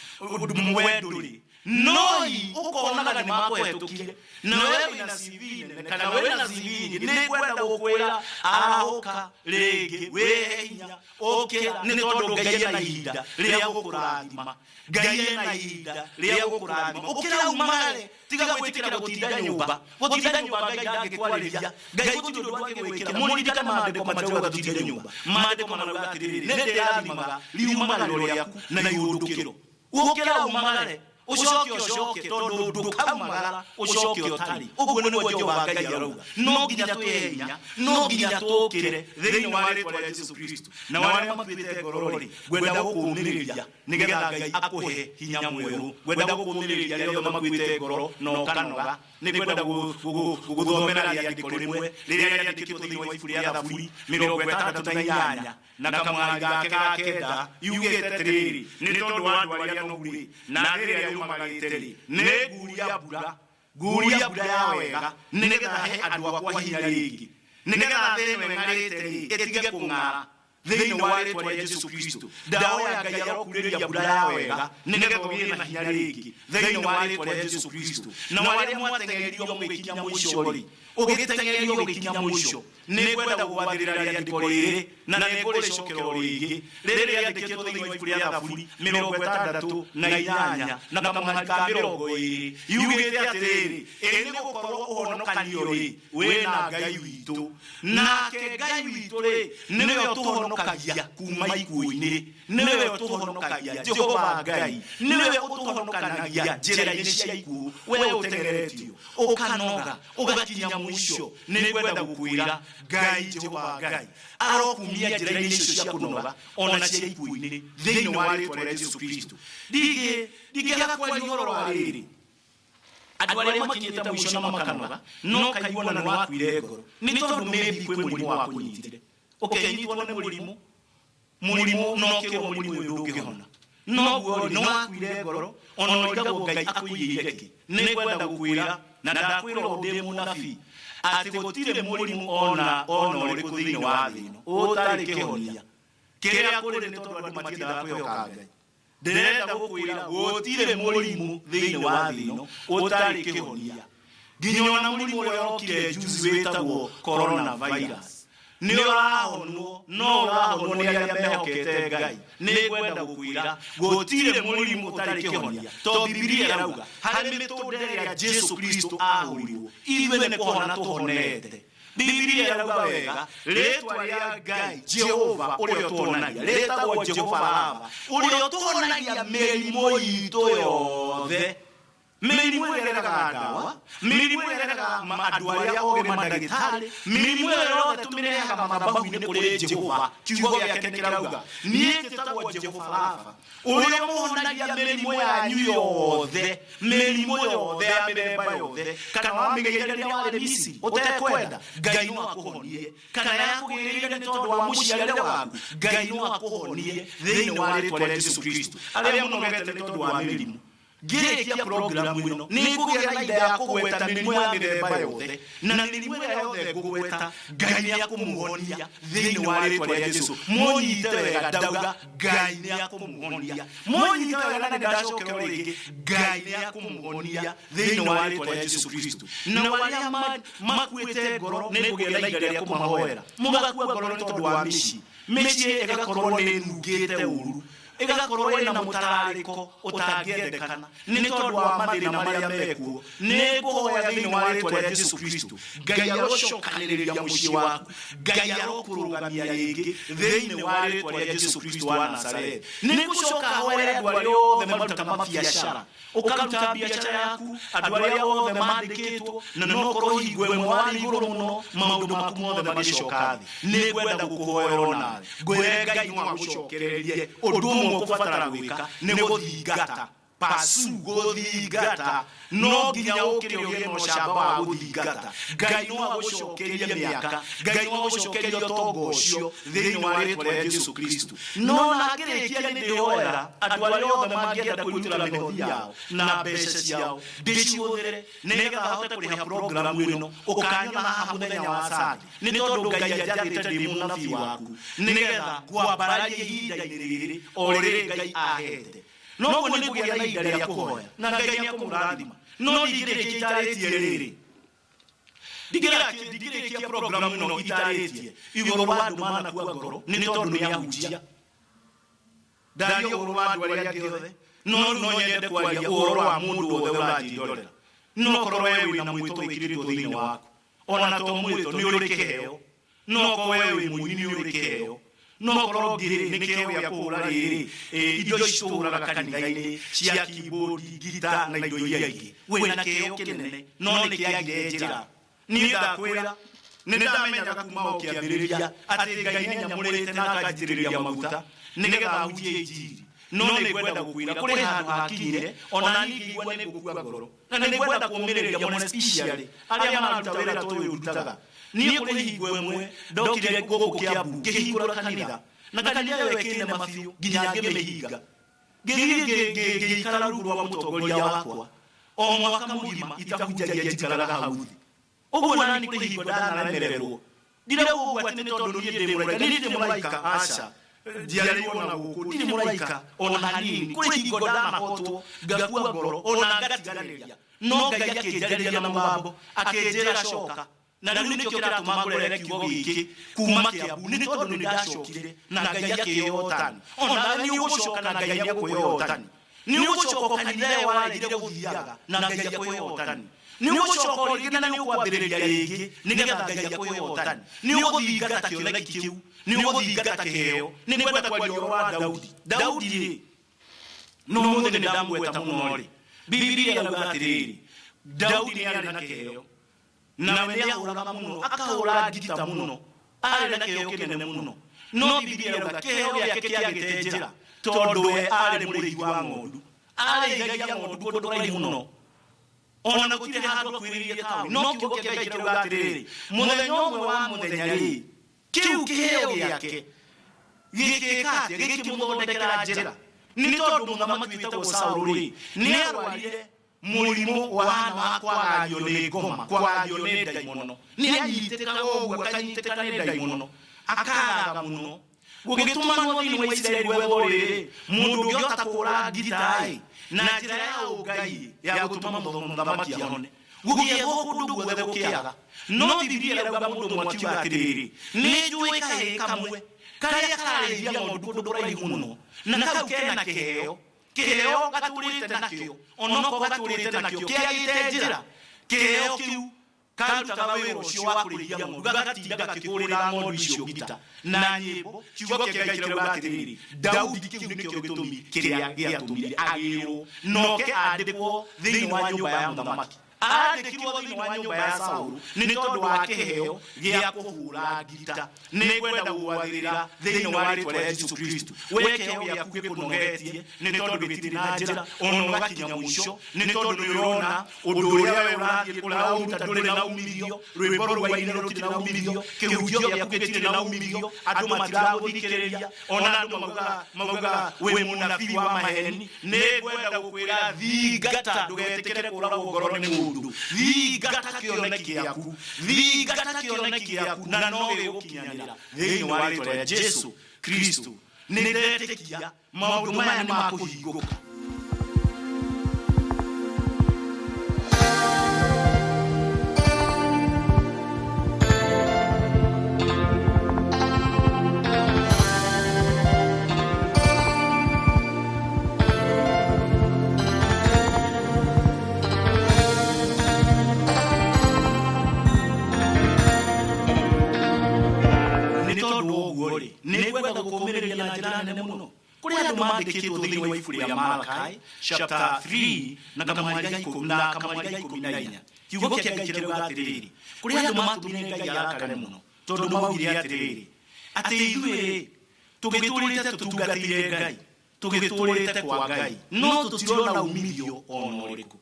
we ndũrĩ. Noi ukonaga nĩ makũhetũkire na we wĩna CV nene kana wĩna CV nyingĩ, nĩ ngwenda gũkwĩra arahũka rĩngĩ, wĩhe hinya, ũkĩra, nĩ tondũ Ngai ena ihinda rĩa gũkũrathima. Ngai ena ihinda rĩa gũkũrathima. Ũkĩra umagare, tiga gwĩtĩkĩra gũtinda nyũmba. Gũtinda nyũmba Ngai ndangĩkwarĩria. Ngai gũtirĩ ũndũ angĩgwĩkĩra. Mũririkane maandĩko matirauga tũtinde nyũmba. Maandĩko marauga atĩrĩrĩ, nĩ ndĩrathimaga riumagarĩro rĩaku na ihũndũkĩro. Ũkĩra umagare, ucoke ucoke tondu ndukaumagara ucoke utari. Uguo niguo Jehova Ngai arauga. No nginya twĩhe hinya, no nginya tũũkĩre thĩinĩ wa rĩtwa rĩa Jesu Kristo. Na arĩa makuĩte ngoro-rĩ, ngwenda gũkũũmĩrĩria nĩgetha Ngai akũhe hinya mwerũ. Ngwenda gũkũũmĩrĩria arĩa othe makuĩte ngoro na ũkanoga. Nĩngwenda gũgũthomera rĩandĩko rĩmwe rĩrĩa rĩandĩkĩtwo thĩinĩ wa ibuku rĩa Thaburi 68 na kamũhari gake ga kenda, yugĩte atĩrĩrĩ, nĩ tondũ wa andũ arĩa anogu-rĩ, na thĩ ĩrĩa yũmagarĩte-rĩ, nĩ nguria mbura, nguria mbura ya wega, nĩgetha he andũ akwa hinya rĩngĩ, nĩgetha thĩ ĩno ĩng'arĩte-rĩ, ĩtige kũng'ara. Thĩinĩ wa rĩtwa rĩa Jesu Kristo, ndahoya Ngai arokurĩria mbura ya wega, nĩgetha ũgĩe na hinya rĩngĩ, thĩinĩ wa rĩtwa rĩa Jesu Kristo. Na arĩa mwateng'eririo mũgĩkinya mũico-rĩ, ũgĩteng'erio ũgĩkinya mũico, nĩngwenda gũgwathĩrĩra rĩandĩko rĩrĩ, na nĩngũrĩcokera o rĩngĩ, rĩrĩ rĩandĩkĩtwo thĩinĩ wa ibuku rĩa Thaburi 68 na kamũhari ka 20, yugĩte atĩrĩrĩ, ĩ nĩ gũkorwo ũhonokanio-rĩ, wĩna Ngai witũ, nake Ngai witũ-rĩ, nĩwe ũtũhonokagia kuma ikuũ-inĩ, nĩwe ũtũhonokagia. Jehova Ngai nĩwe ũtũhonokanagia njĩra-inĩ cia ikuũ. We ũteng'eretio ũkanoga ũgakinya mũico, nĩngwenda gũkwĩra Ngai Jehova Ngai arokumia njĩra-inĩ icio cia kũnoga ona cia ikuũ-inĩ, thĩinĩ wa rĩtwa rĩa Jesu Kristo. Ndingĩaga kwaria ũhoro wa rĩrĩ, andũ arĩa makinyĩte mũico na makanoga, no kaigua na nĩwakuire ngoro, nĩ tondũ maybe kwĩ mũrimũ wakũnyitire, ũkĩnyitwo nĩ mũrimũ, mũrimũ no ũkĩrwo mũrimũ ũyũ ndũngĩhona, noguo rĩ nĩwakuire ngoro, ona ũrigagwo Ngai akũigĩire kĩ. Nĩngwenda gũkwĩra, na ndakwĩra ũũ ndĩ mũnabii, atĩ gũtirĩ mũrimũ ona ũrĩkũ thĩinĩ wa thĩ ĩno ũtarĩ kĩhonia. Kĩrĩa kũrĩ nĩ tondũ andũ matiendaga kwĩhoka Ngai. Ndĩrenda gũkwĩra gũtirĩ mũrimũ thĩinĩ wa thĩ ĩno ũtarĩ kĩhonia. Nginya ona mũrimũ ũrĩa ũrokire juzi wĩtagwo coronavirus nĩ ũrahonwo, no ũrahonwo nĩ arĩa mehokete Ngai. Nĩngwenda gũkwĩra gũtirĩ mũrimũ ũtarĩ kĩhonia, tondũ Bibilia ĩrauga harĩ mĩtũnda ĩrĩa Jesu Kristo ahũrirwo, ithuĩ nĩ kũhona tũhonete. Bibilia ĩrauga wega, rĩtwa rĩa Ngai Jehova ũrĩa ũtũhonagia rĩtagwo Jehova Rafa, ũrĩa ũtũhonagia mĩrimũ itũ yothe. Mĩrimũ ĩrĩa ĩregaga ndawa, mĩrimũ ĩrĩa ĩregaga andũ arĩa ogĩ mandagĩtarĩ, mĩrimũ ĩyo yothe tũmĩrehaga mathabahu-inĩ kũrĩ Jehova. Kiugo gĩake nĩ kĩrauga, niĩ njĩtagwo Jehova Rafa, ũrĩa ũmũhonagia mĩrimũ yanyu yothe, mĩrimũ yothe ya mĩthemba yothe. Kana wamĩgĩire rĩrĩa warĩ Misiri ũtekwenda, Ngai no akũhonie. Kana yakũgĩrĩire nĩ tondũ wa mũciarĩre waku, Ngai no akũhonie thĩinĩ wa rĩtwa rĩa Jesu Kristo. Arĩa mũnogete nĩ tondũ wa mĩrimũ, ngĩrĩkia programu ĩno nĩngũgĩa na ihinda ya kũgweta mĩrimũ ya mĩthemba yothe, na mĩrimũ ĩrĩa yothe ngũgweta Ngai nĩakũmũhonia thĩinĩ wa rĩtwa rĩa Jesu. Mũnyite wega, ndauga Ngai nĩakũmũhonia. Mũnyite wega, na nĩndacokera rĩngĩ, Ngai nĩakũmũhonia thĩinĩ wa rĩtwa rĩa Jesu Kristo. Na arĩa makuĩte ngoro nĩngũgĩa na ihinda rĩa kũmahoera. Mũgakua ngoro nĩ tondũ wa mĩciĩ, mĩciĩ ĩgakorwo nĩ ĩnungĩte ũru, ĩgakorwo ĩna mũtararĩko ũtangĩendekana nĩ tondũ wa mathĩna marĩa mekuo. Nĩngũhoya thĩinĩ wa rĩtwa rĩa Jesu Kristo, Ngai arocokanĩrĩria mũciĩ waku, Ngai arokũrũgamia rĩngĩ thĩinĩ wa rĩtwa rĩa Jesu Kristo wa Nazarethi. Nĩngũcoka hoere andũ arĩa othe marutaga mabiacara, ũkaruta biacara yaku, andũ arĩa othe mandĩkĩtwo, na no korwo hingo ĩmwe warĩ igũrũ mũno, maũndũ maku mothe magĩcoka thĩ. Nĩngwenda gũkũhoera onawe, ngwĩre Ngai no agũcokererie. Ũndũ ũmwe ũkũbatara gwĩka nĩ gũthingata, pasu, gũthingata. No nginya ũkĩre ũgĩe na ũcamba wa gũthingata. Ngai no agũcokerie mĩaka, Ngai no agũcokerie ũtonga ũcio thĩinĩ wa rĩtwa rĩa Jesu Kristo. No na ngĩrĩkia nĩ ndĩhoera andũ arĩa othe mangĩenda kwĩrutĩra mĩhothi yao na mbeca ciao, ndĩcihũthĩre nĩgetha hote kũrĩha programu ĩno. Ũkanyona haha mũthenya wa Sunday, nĩ tondũ Ngai anjathĩte ndĩ mũnabii waku, nĩgetha ngwambararie ihinda-inĩ rĩrĩ o rĩrĩ Ngai ahete. Noguo nĩ ngũgĩa na ihinda rĩa kũhoya na Ngai nĩ ekũmũrathima. No ndingĩrĩkia itarĩtie rĩrĩ, ndingĩrĩkia programu ĩno itarĩtie igũrũ wa andũ manakua ngoro nĩ tondũ nĩ ahunjia. Ndaria ũhoro wa andũ arĩa angĩ othe, no rĩu no nyende kwaria ũhoro wa mũndũ wothe ũranjĩrorera. No korwo we wĩna mwĩto wĩkĩrĩtwo thĩinĩ waku, ona to mwĩto, nĩ ũrĩ kĩheo. No korwo we wĩ mũini, nĩ ũrĩ kĩheo. No korwo ngĩrĩ nĩ kĩheo gĩa kũhũra rĩrĩ, indo ici tũhũraga kanitha-inĩ cia keyboard, ngita na indo iria ingĩ, wĩna kĩheo kĩnene, no nĩ kĩagire njĩra. Niĩ ndakwĩra, nĩ ndamenyaga kuma o kĩambĩrĩria atĩ Ngai nĩ anyamũrĩte na akanjitĩrĩria maguta nĩgetha ahunjie injiri. No nĩ ngwenda gũkwĩra kũrĩ handũ hakinyire ona niĩ ngĩigua nĩ ngũkua ngoro, na nĩ ngwenda kũũmĩrĩria mũno especially arĩa mararuta wĩra ta ũyũ ndutaga. Niĩ kũrĩ hingo ĩmwe ndokire gũkũ Kiambu ngĩhingũra kanitha, na kanitha ĩyo ĩkĩnema biũ nginya ngĩmĩhinga. Ngĩthiĩ ngĩikara rungu rwa mũtongoria wakwa o mwaka mũgima itahunjagia, njikaraga hau thĩ. Ũguo nani kũrĩ hingo ndanaremererwo. Ndirauga ũguo atĩ nĩ tondũ niĩ ndĩ mũraika, niĩ ndirĩ mũraika, aca. Njiarĩirwo na gũkũ, ndirĩ mũraika ona hanini. Kũrĩ hingo ndanahotwo ngakua ngoro ona ngatiganĩria, no Ngai akĩnjarĩria na mũgambo akĩnjĩra coka. Na rĩu nĩkĩo kĩratũma ngũrehere kiugo gĩkĩ kuma Kiambu, nĩ tondũ nĩ ndacokire na Ngai akĩhe ũhotani. Onawe nĩ ũgũcoka na Ngai nĩ egũkũhe ũhotani. Nĩ ũgũcoka o kanitha ĩyo waregire gũthiaga na Ngai akũhe ũhotani. Nĩ ũgũcoka o rĩngĩ na nĩ ũkwambĩrĩria rĩngĩ nĩgetha Ngai akũhe ũhotani. Nĩ ũgũthingata kĩoneki kĩu, nĩ ũgũthingata kĩheo. Nĩ ngwenda kwaria ũhoro wa Daudi. Daudi rĩ, no mũthĩ nĩ ndamũgweta mũno rĩ, Bibilia ĩrauga atĩrĩrĩ, Daudi nĩ arĩ na kĩheo, nawe nĩ ahũraga mũno, akahũra ngita mũno, arĩ na kĩheo kĩnene mũno. No Bibilia ĩrauga kĩheo gĩake kĩagĩte njĩra tondũ we arĩ mũrĩithi wa ng'ondu, arĩithagia ng'ondu kũndũ kũraihu mũno, ona gũtirĩ handũ akuhĩrĩirie taũni. No kiugo kĩa Ngai kĩrauga atĩrĩrĩ, mũthenya ũmwe wa mũthenya rĩ, kĩu kĩheo gĩake gĩkĩka atĩa? Gĩkĩmũthondekera njĩra. Nĩ tondũ mũthamaki wĩtagwo Saũlũ rĩ, nĩ arwarire mũrimũ wahana wa kwagagio nĩ ngoma, kwagagio nĩ ndaimono. Nĩ anyitĩkaga ũguo, akanyitĩka nĩ ndaimono, akagaga mũno. Gũgĩtũmanwo thĩinĩ wa Isiraeli gwethwo rĩrĩ, mũndũ ũngĩhota kũhũra ngita-ĩ, na njĩra ya ũngai ya gũtũma mũthamaki ahone. Gũgĩethwo kũndũ guothe gũkĩaga. No Bibilia ĩrauga mũndũ ũmwe akiuga atĩrĩrĩ, nĩ njũĩ kahĩĩ kamwe karĩa kararĩithia ng'ondu kũndũ kũraihu mũno, na kau kena kĩheo. Kĩheo gatũrĩte nakĩo, onokorwo gatũrĩte nakĩo kĩagĩte njĩra, kĩheo kĩu karutaga wĩra ũcio wa kũrĩithia ng'ondu, gagatinda gakĩhũrĩra ng'ondu icio ngita na nyĩmbo. Kiugo kĩa Ngai kĩrauga atĩrĩrĩ, Daudi kĩu nĩkĩo gĩtũmi kĩrĩa gĩatũmire agĩrwo noke andĩkwo thĩinĩ wa nyũmba ya mũthamaki. Aandĩkirwo thĩinĩ wa nyũmba ya Saũlũ nĩ tondũ wa kĩheo gĩa kũhũra ngita. Nĩ ngwenda gũgwathĩrĩra thĩinĩ wa rĩtwa rĩa Jesũ Kristo. We kĩheo gĩaku gĩkũnogetie nĩ tondũ gĩtirĩ na njĩra, ona ũgakinya mũico, nĩ tondũ nĩ ũrona ũndũ ũrĩa we ũrathiĩ ũraũruta ndũrĩ na umithio, rwĩmbo rũu wainire rũtirĩ na umithio, kĩhunjio gĩaku gĩtirĩ na umithio, andũ matiragũthikĩrĩria, ona andũ maugaga maugaga wĩ mũnabii wa maheni. Nĩ ngwenda gũkwĩra, thingata, ndũgetĩkĩre kũragwo ngoro nĩ mũndũ. Thingata kĩoneki gĩaku, thingata kĩoneki gĩaku, na no gĩgũkinyanĩra thĩinĩ wa rĩtwa rĩa Jesu Kristo. Nĩ ndetĩkia maũndũ maya nĩ makũhingũka. Nĩ tondũ wa ũguo rĩ, nĩ ngwenda gũkũmĩrĩria na njĩra nene mũno. Kũrĩ andũ mandĩkĩtwo thĩinĩ wa ibuku rĩa Malakai chapter 3 na kamwari ga ikũmi na kamwari ga ikũmi na inya. Kiugo kĩa Ngai kĩrauga atĩrĩrĩ, kũrĩ andũ matũmire Ngai arakare mũno tondũ maugire atĩrĩrĩ, atĩ ithuĩ-rĩ, tũgĩtũrĩte tũtungatĩire Ngai, tũgĩtũrĩte kwa Ngai, no tũtirona umithio ona ũrĩkũ.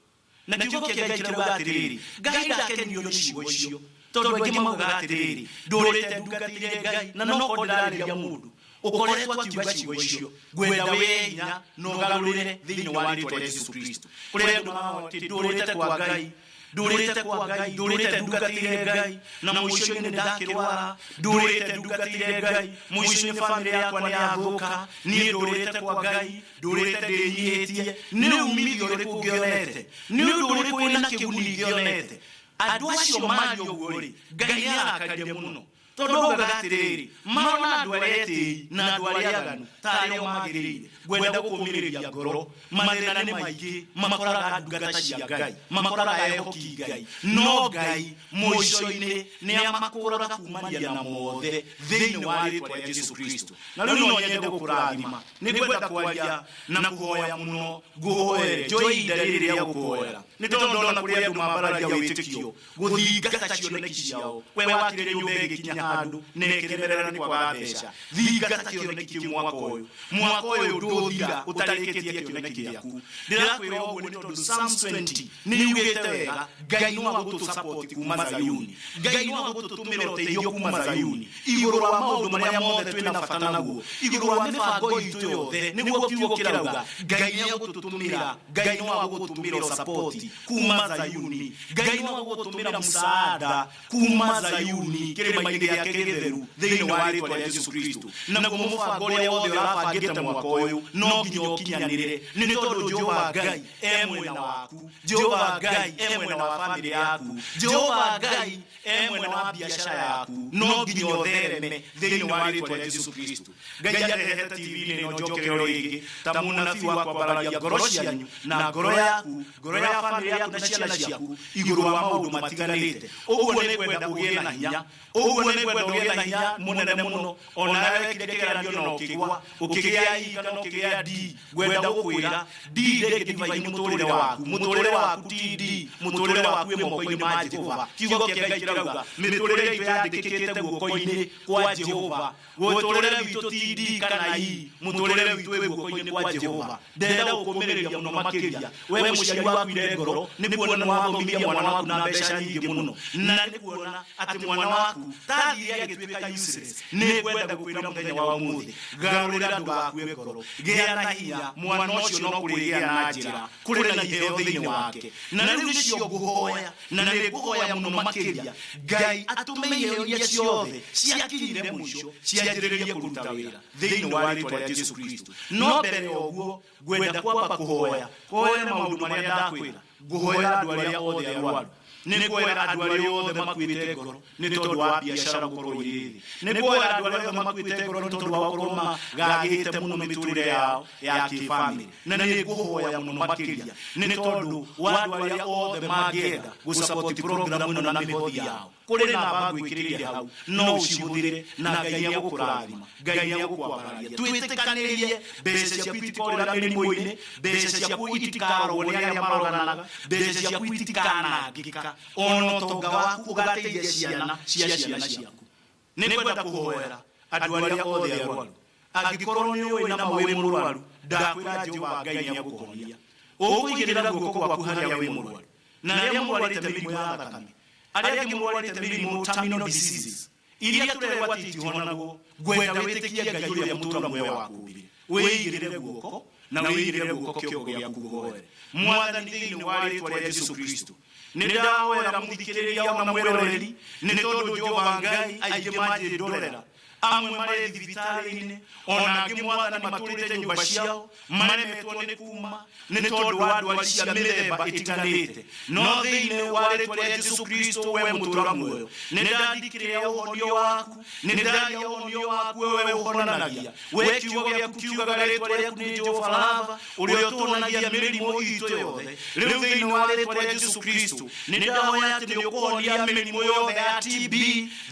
Na kiugo kĩa Ngai kĩrauga atĩrĩrĩ, Ngai ndakenio nĩ ciugo icio, tondũ aingĩ maugaga atĩrĩrĩ, ndũrĩte ndungatĩire Ngai, na no korwo ndĩrarĩria mũndũ ũkoretwo akiuga ciugo icio, ngwenda wĩye hinya na ũgarũrĩre thĩinĩ wa rĩtwa rĩa Jesu Kristo. Kũrĩ andũ maugaga atĩ ndũrĩte kwa Ngai, Ndũrĩte kwa Ngai, ndũrĩte ndungatĩire Ngai, na mũico-inĩ nĩ ndakĩrwara. Ndũrĩte ndungatĩire Ngai, mũico-inĩ bamĩrĩ yakwa nĩ yathũka. Niĩ ndũrĩte kwa Ngai, ndũrĩte ndĩnyihĩtie. Nĩ umithio ũrĩkũ ngĩonete? Nĩ ũndũ ũrĩkũ wĩna kĩguni ngĩonete? Andũ acio maria ũguo rĩ, Ngai nĩ arakarire mũno, tondũ augaga atĩrĩrĩ, marona andũ arĩa etĩi na andũ arĩa aganu ta arĩa o magĩrĩire. Ngwenda gũkũmĩrĩria ngoro, mathĩna nĩ maingĩ makoraga ndungata cia Ngai, makoraga ehoki Ngai, no Ngai mũico-inĩ nĩ amakũraga kumania na mothe thĩinĩ wa rĩtwa rĩa Jesu Kristo. Na rĩu no nyende gũkũrathima, nĩ ngwenda kwaria na kũhoya mũno, ngũhoere njoe ihinda rĩrĩ rĩa gũkũhoera, nĩ tondũ ndona kũrĩ andũ mambararia wĩtĩkio gũthingata cioneki ciao. We wakire nyũmba ĩgĩkinya handũ na ĩkĩremerera nĩ kwaga mbeca, thingata kĩoneki kĩu mwaka ũyũ. Mwaka ũyũ ndũthira ũtarĩkĩtie kĩoneki gĩaku. Ndĩrakwĩra ũguo nĩ tondũ Psalms 20 nĩ yugĩte wega, Ngai no agũtũ kuma Zayuni, Ngai no agũtũtũmĩra ũteithio kuma Zayuni igũrũ wa maũndũ marĩa mothe twĩna bata naguo, igũrũ wa mĩbango itũ yothe. Nĩguo kiugo kĩrauga, Ngai nĩ agũtũtũmĩra, Ngai no agũgũtũmĩra support kuma Zayuni, Ngai no agũgũtũmĩra msaada kuma Zayuni, kĩrĩma-inĩ gĩake gĩtheru, thĩinĩ wa rĩtwa rĩa Jesu Kristo. Naguo mũbango ũrĩa wothe ũrabangĩte mwaka ũyũ no nginya ũkinyanĩre, nĩ tondũ Jehova Ngai e mwena waku, Jehova Ngai e mwena wa bamĩrĩ yaku, Jehova Ngai e mwena wa biacara yaku. No nginya ũthereme thĩinĩ wa rĩtwa rĩa Jesu Kristo. Ngai arehete TV-inĩ ĩno njokerero rĩngĩ ta mũnabii wa kwambararia ngoro cianyu na ngoro yaku, ngoro ya bamĩrĩ yaku na ciana ciaku igũrũ wa maũndũ matiganĩte. Ũguo nĩ ngwenda ũgĩe na hinya, ũguo nĩ ngwenda ũgĩe na hinya mũnene mũno. Ona wekire kĩgeranio na ũkĩgwa, ũkĩgĩa I kana ũkĩgĩa D, ngwenda gũkwĩra D ndĩngĩ mũtũrĩre waku. Mũtũrĩre waku ti D, mũtũrĩre waku wĩ moko-inĩ ma Jehova. Kiugo kĩa Ngai kĩrauga mĩtũrĩre itũ yandĩkĩkĩte guoko-inĩ kwa Jehova. Mũtũrĩre witũ ti D kana I, mũtũrĩre witũ wĩ guoko-inĩ kwa Jehova. Ndenda gũkũmĩrĩria mũno makĩria, we mũciari wakuire ngoro nĩ kuona wathomithia mwana waku na mbeca nyingĩ mũno, na nĩ kuona atĩ mwana waku tathire agĩtuĩka useless. Nĩ ngwenda gũkwĩra mũthenya wa ũmũthĩ, garũrĩra, ndũgakue ngoro, gĩa na hinya. Mwana ũcio no kũrĩgĩa na njĩra, kũrĩ na iheo thĩinĩ wake. Na rĩu nĩcio ngũhoya, na nĩ ngũhoya mũno makĩria Ngai atũme iheo iria ciothe ciakinyire mũico cianjĩrĩrie kũruta wĩra thĩinĩ wa rĩtwa rĩa Jesu Kristo. No mbere ya ũguo ngwenda kwamba kũhoya, hoere maũndũ marĩa ndakwĩra. Ngũhoera andũ arĩa othe arwaru, nĩ ngũhoera andũ arĩa othe makuĩte ngoro nĩ tondũ wa biacara gũkorwo irĩ thĩ, nĩ ngũhoera andũ arĩa othe makuĩte ngoro nĩ tondũ wa gũkorwo magagĩte mũno mĩtũrĩre yao ya kĩbamĩrĩ, na nĩ ngũhoya mũno makĩria nĩ tondũ wa andũ arĩa othe mangĩenda gũsupport program ĩno na mĩhothi yao. Kũrĩ namba ngwĩkĩrĩire hau, no ũcihũthĩre na Ngai nĩ egũkũrathima, Ngai nĩ egũkwambararia. Twĩtĩkanĩrie, mbeca ciaku itikorĩra mĩrimũ-inĩ, mbeca ciaku itikarogwo nĩ arĩa maroganaga, mbeca ciaku itikanangĩka, ona ũtonga waku ũgateithia ciana cia ciana ciaku. Nĩ ngwenda kũhoera andũ arĩa othe arwaru. Angĩkorwo nĩ ũĩ nama wĩ mũrwaru, ndakwĩra Jehova Ngai nĩ egũkũhonia. Ũkũigĩrĩra guoko gwaku harĩa wĩ mũrwaru, na arĩa mũrwarĩte mĩrimũ ya thakame, arĩa angĩ mũrwarĩte mĩrimũ terminal diseases iria tũrerwo atĩ itihonagwo, ngwenda wĩtĩkie Ngai ũrĩa mũtũra muoyo wakũmbire. Wĩigĩrĩre guoko na wĩigĩrĩre guoko kĩongo gĩaku, ngũhoere. Mwathani, thĩinĩ wa rĩtwa rĩa Jesu Kristo, nĩ ndahoera mũthikĩrĩria ona mwĩroreri, nĩ tondũ Jehova Ngai, aingĩ manjĩndorera, amwe marĩ thibitarĩ-inĩ, ona angĩ, Mwathani, matũrĩte nyũmba ciao, maremetwo nĩ kuma nĩ tondũ wa ndwari cia mĩthemba ĩtiganĩte. No thĩinĩ wa rĩtwa rĩa Jesu Kristo, we mũtũra muoyo, nĩ ndandikĩrĩa ũhonio waku, nĩ ndaria ũhonio waku, we ũhonanagia. We kiugo gĩaku kiugaga rĩtwa rĩaku nĩ Jehova Rafa, ũrĩa ũtũhonagia mĩrimũ itũ yothe. Rĩu thĩinĩ wa rĩtwa rĩa Jesu Kristo, nĩ ndahoya atĩ nĩ ũkũhonia mĩrimũ yothe ya TB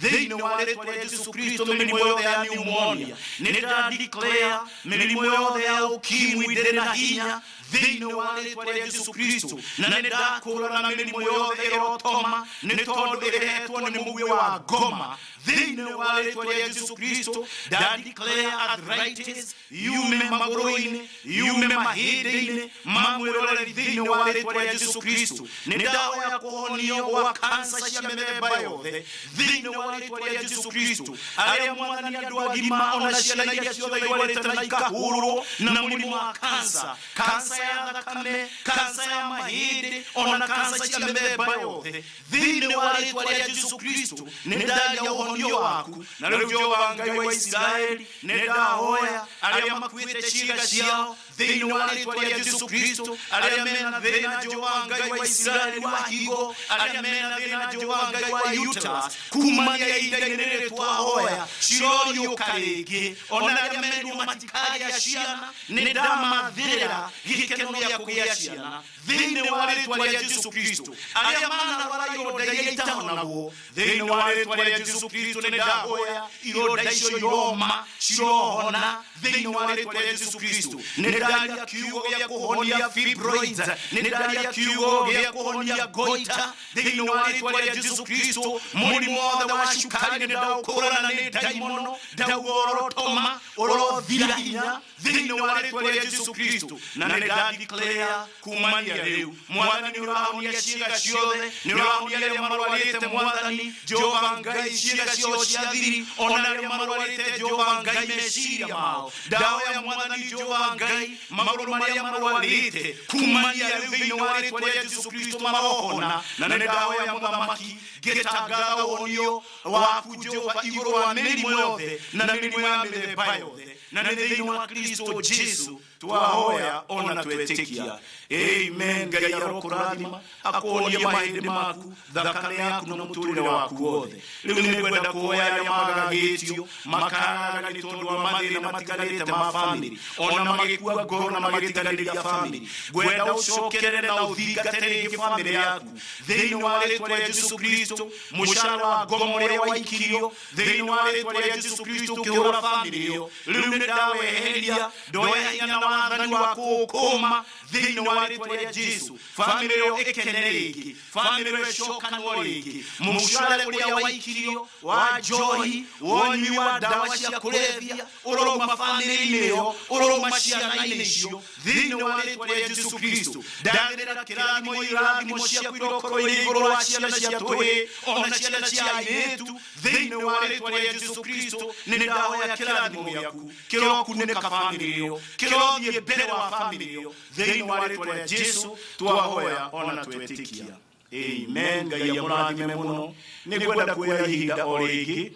thĩinĩ wa rĩtwa rĩa Jesu Kristo, mĩrimũ yothe ya pneumonia. Nĩ ndadeclare mĩrimũ yothe ya ukimwi ndĩrĩ na hinya thĩinĩ wa rĩtwa rĩa Jesu Kristo, na nĩ ndakũrana mĩrimũ yothe ĩrotoma nĩ tondũ ĩrehetwo nĩ mũguĩ wa ngoma. Thĩinĩ wa rĩtwa rĩa Jesu Kristo, nda declare arthritis yume magũrũ-inĩ, yume mahĩndĩ-inĩ ma mwĩroreri thĩinĩ wa rĩtwa rĩa Jesu Kristo. Nĩ ndahoya kũhonio gwa kansa cia mĩthemba yothe thĩinĩ wa rĩtwa rĩa Jesu Kristo. Arĩa Mwathani andũ agima ona ciana iria ciothe irwarĩte na ikahũrwo na mũrimũ wa kansa, kansa ya thakame, kansa ya mahĩndĩ, ona kansa cia mĩthemba yothe thĩinĩ wa rĩtwa rĩa Jesu Kristo, nĩ ndaria ũhonio waku. Na rĩu Jehova Ngai wa Isiraeli, nĩ ndahoya arĩa makuĩte ciĩga ciao thĩinĩ wa rĩtwa rĩa Jesu Kristo, arĩa mena thĩna Jehova Ngai wa Isiraeli wa higo, arĩa mena thĩna Jehova Ngai wa uterus, kumania ihinda-inĩ rĩrĩ twahoya ciroriũka rĩngĩ. Ona arĩa merirwo matikagĩa ciana, nĩ ndamathĩrĩra gĩkeno gĩa kũgĩa ciana thĩinĩ wa rĩtwa rĩa Jesu Kristo. Arĩa manarwara ironda iria itahonagwo thĩinĩ wa rĩtwa rĩa Jesu Kristo, nĩ ndahoya ironda icio iroma cirohona thĩinĩ wa rĩtwa rĩa Jesu Kristo. Nĩ ndaria kiugo gĩa kũhonia fibroids, nĩ ndaria kiugo gĩa kũhonia goita thĩinĩ wa rĩtwa rĩa Jesu Kristo. Mũrimũ wothe wa cukari nĩ ndaũkũrana nĩ ndaimono, ndauga ũrotoma, ũrothira hinya thĩinĩ wa rĩtwa rĩa Jesu Kristo. Na nĩ nda declare kumania rĩu, Mwathani, nĩ ũrahonia ciĩga ciothe, nĩ ũrahonia arĩa marwarĩte, Mwathani Jehova Ngai, ciĩga ciao cia thiri, ona arĩa marwarĩte, Jehova Ngai, meciria mao. Ndahoya, Mwathani Jehova Ngai, magũrũ marĩa marwarĩte, kumania rĩu thĩinĩ wa rĩtwa rĩa Jesu Kristo marohona. Na nĩ ndahoya, Mũthamaki, ngĩtangatha ũhonio waku Jehova igũrũ wa mĩrimũ yothe na mĩrimũ ya mĩthemba yothe, na nĩ thĩinĩ wa Kristo Jesu twahoya ona twetĩkia, amen. Ngai arokũrathima, akũhonie mahĩndĩ maku, thakame yaku na mũtũrĩre waku wothe. Rĩu nĩ ngwenda kuoya arĩa magagagĩtio, makagaga nĩ tondũ wa mathĩna matiganĩte ma family, ona magĩkua ngoro na magĩtiganĩria family. Ngwenda ũcokerere na ũthingate rĩngĩ family yaku thĩinĩ wa rĩtwa rĩa Jesu Kristo. Mũcara wa ngomo ũrĩa waikirio thĩinĩ wa rĩtwa rĩa Jesu Kristo ũkĩhũra family ĩyo, rĩu nĩ ndaweheria, ndoya hinya na wathani wa kũũkũma thĩinĩ wa rĩtwa rĩa Jesu. Family ĩyo ĩkene rĩngĩ, family ĩyo ĩcokanwo rĩngĩ. Mũcara ũrĩa waikirio wa njohi, wa ũnyui wa ndawa cia kũrebia, ũrouma family-inĩ ĩyo, ũrouma ciana-inĩ icio thĩinĩ wa rĩtwa rĩa Jesu Kristo. Ndagĩrĩra kĩrathimo, irathimo ciaku irokorwo irĩ igũrũ wa ciana cia tũhĩĩ ona ciana cia airĩtu thĩinĩ wa rĩtwa rĩa Jesu Kristo. Nĩ ndahoya kĩrathimo gĩaku kĩrokunĩka family ĩyo, kĩrothiĩ mbere wa family ĩyo thĩinĩ wa rĩtwa rĩa Jesu twahoya ona twetĩkia, amen. Ngai amũrathime mũno. Nĩ ngwenda kuoya ihinda o rĩngĩ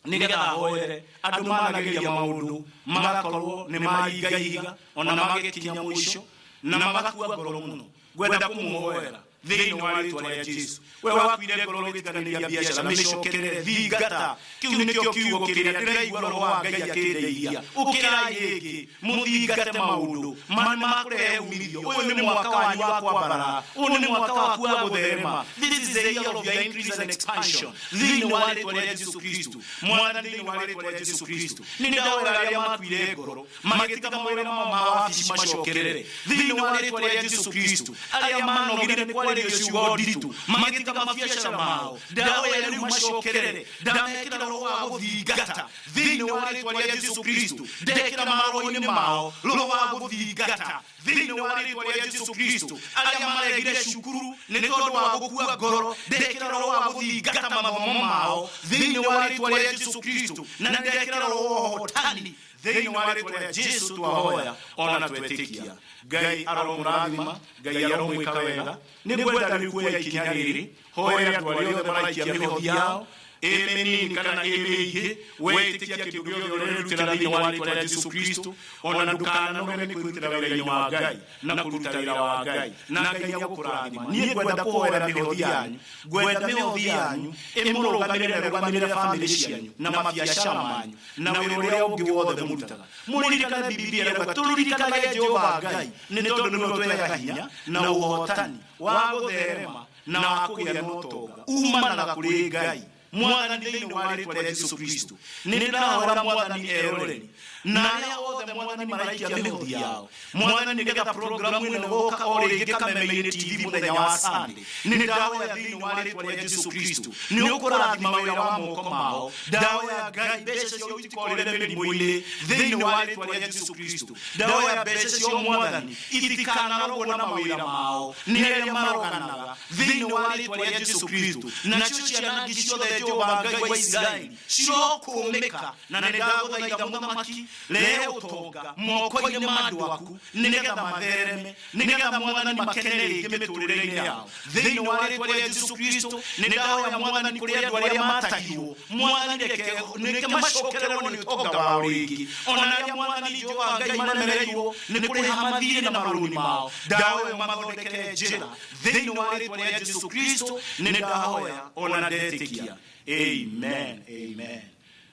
nĩgetha hoere andũ manageria maũndũ, magakorwo nĩ maringa ihiga ona magĩkinya mũico na magakua ngoro mũno. Ngwenda kũmũhoera thĩinĩ wa rĩtwa rĩa Jesu. We wakuire ngoro ũgĩtiganĩria biacara, mĩcokerere, thingata. Kĩu nĩkĩo kiugo kĩrĩa ndĩraigua Roho wa Ngai akĩndeithia. Ũkĩrai rĩngĩ, mũthingate maũndũ ma nĩ makũrehe umithio. Ũyũ nĩ mwaka wanyu wa kwambarara, ũyũ nĩ mwaka waku wa gũtherema. This is the year of your increase and expansion thĩinĩ wa rĩtwa rĩa Jesu Kristo. Mwathani, thĩinĩ wa rĩtwa rĩa Jesu Kristo, nĩ ndahoera arĩa makuire ngoro magĩtiga mawĩra mao ma wabici, macokerere thĩinĩ wa rĩtwa rĩa Jesu Kristo. Arĩa manogire nĩ kwarĩrio ciugo nditũ magĩtiga mabiacara mao, ndahoya rĩu macokerere. Ndamekĩra roho wa gũthingata thĩinĩ wa rĩtwa rĩa Jesu Kristo. Ndekĩra maroho-inĩ mao roho wa gũthingata thĩinĩ wa rĩtwa rĩa Jesu Kristo. Arĩa maregire cukuru nĩ tondũ wa gũkua ngoro, ndekĩra roho wa gũthingata mathomo mao thĩinĩ wa rĩtwa rĩa Jesu Kristo, na ndekĩra roho wa ũhotani thĩinĩ wa rĩtwa rĩa Jesu twahoya ona twetĩkia. Ngai aromũrathima, Ngai aromwĩka wega. Nĩ ngwenda rĩu kuoya ikinya rĩrĩ hoere andũ arĩa othe maraikia mĩhothi yao, ĩ mĩnini kana ĩ mĩingĩ. Wetĩkia kĩndũ gĩothe ũrerutĩra thĩinĩ wa rĩtwa rĩa Jesu Kristo, ona ndũkananogere nĩ kwĩrutĩra wĩra-inĩ wa Ngai na kũruta wĩra wa Ngai, na Ngai agũkũrathima. Niĩ ngwenda kũhoera mĩhothi yanyu. Ngwenda mĩhothi yanyu ĩmũrũgamĩrĩre, rũgamĩrĩre bamĩrĩ cianyu na mabiacara manyu na wĩra ũrĩa ũngĩ wothe mũrutaga. Mũririkane Bibilia ĩrauga tũririkanage Jehova Ngai, nĩ tondũ nĩwe ũtũheaga hinya na ũhotani wa gũtherema na wa kũgĩa na ũtonga umanaga kũrĩ Ngai. Mwathani, thĩinĩ wa rĩtwa rĩa Jesu Kristo, nĩ ndĩrahoera, Mwathani, eroreri na arĩa othe, Mwathani, maraikia mĩhothi yao, Mwathani, nĩgetha programu ĩno ĩgoka o rĩngĩ Kameme-inĩ TV mũthenya wa Sunday. Nĩ ndahoya thĩinĩ wa rĩtwa rĩa Jesu Kristo, nĩ ũkũrathima wĩra wa moko mao. Ndahoya, Ngai, mbeca ciao itikorĩre mĩrimũ-inĩ thĩinĩ wa rĩtwa rĩa Jesu Kristo. Ndahoya mbeca ciao, Mwathani, itikanarogwo na mawĩra mao nĩ arĩa maroganaga thĩinĩ wa rĩtwa rĩa Jesu Kristo. Nacio ciana ngi ciothe, Jehova Ngai wa Isiraeli, cirokũmĩka. Na nĩ ndagũthaitha, Mũthamaki, rehe ũtonga moko-inĩ ma andũ aku, nĩgetha mathereme, nĩgetha, Mwathani, makene rĩngĩ mĩtũrĩre-inĩ yao thĩinĩ wa rĩtwa rĩa Jesu Kristo. Nĩ ndahoya, Mwathani, kũrĩ andũ arĩa matahirwo, Mwathani, reke macokererwo nĩ ũtonga wao rĩngĩ. Ona arĩa, Mwathani Jehova Ngai, maremereirwo nĩ kũrĩha mathirĩ na marũni mao, ndahoya mathondekere njĩra thĩinĩ wa rĩtwa rĩa Jesu Kristo. Nĩ ndahoya ona ndetĩkia, amen, amen.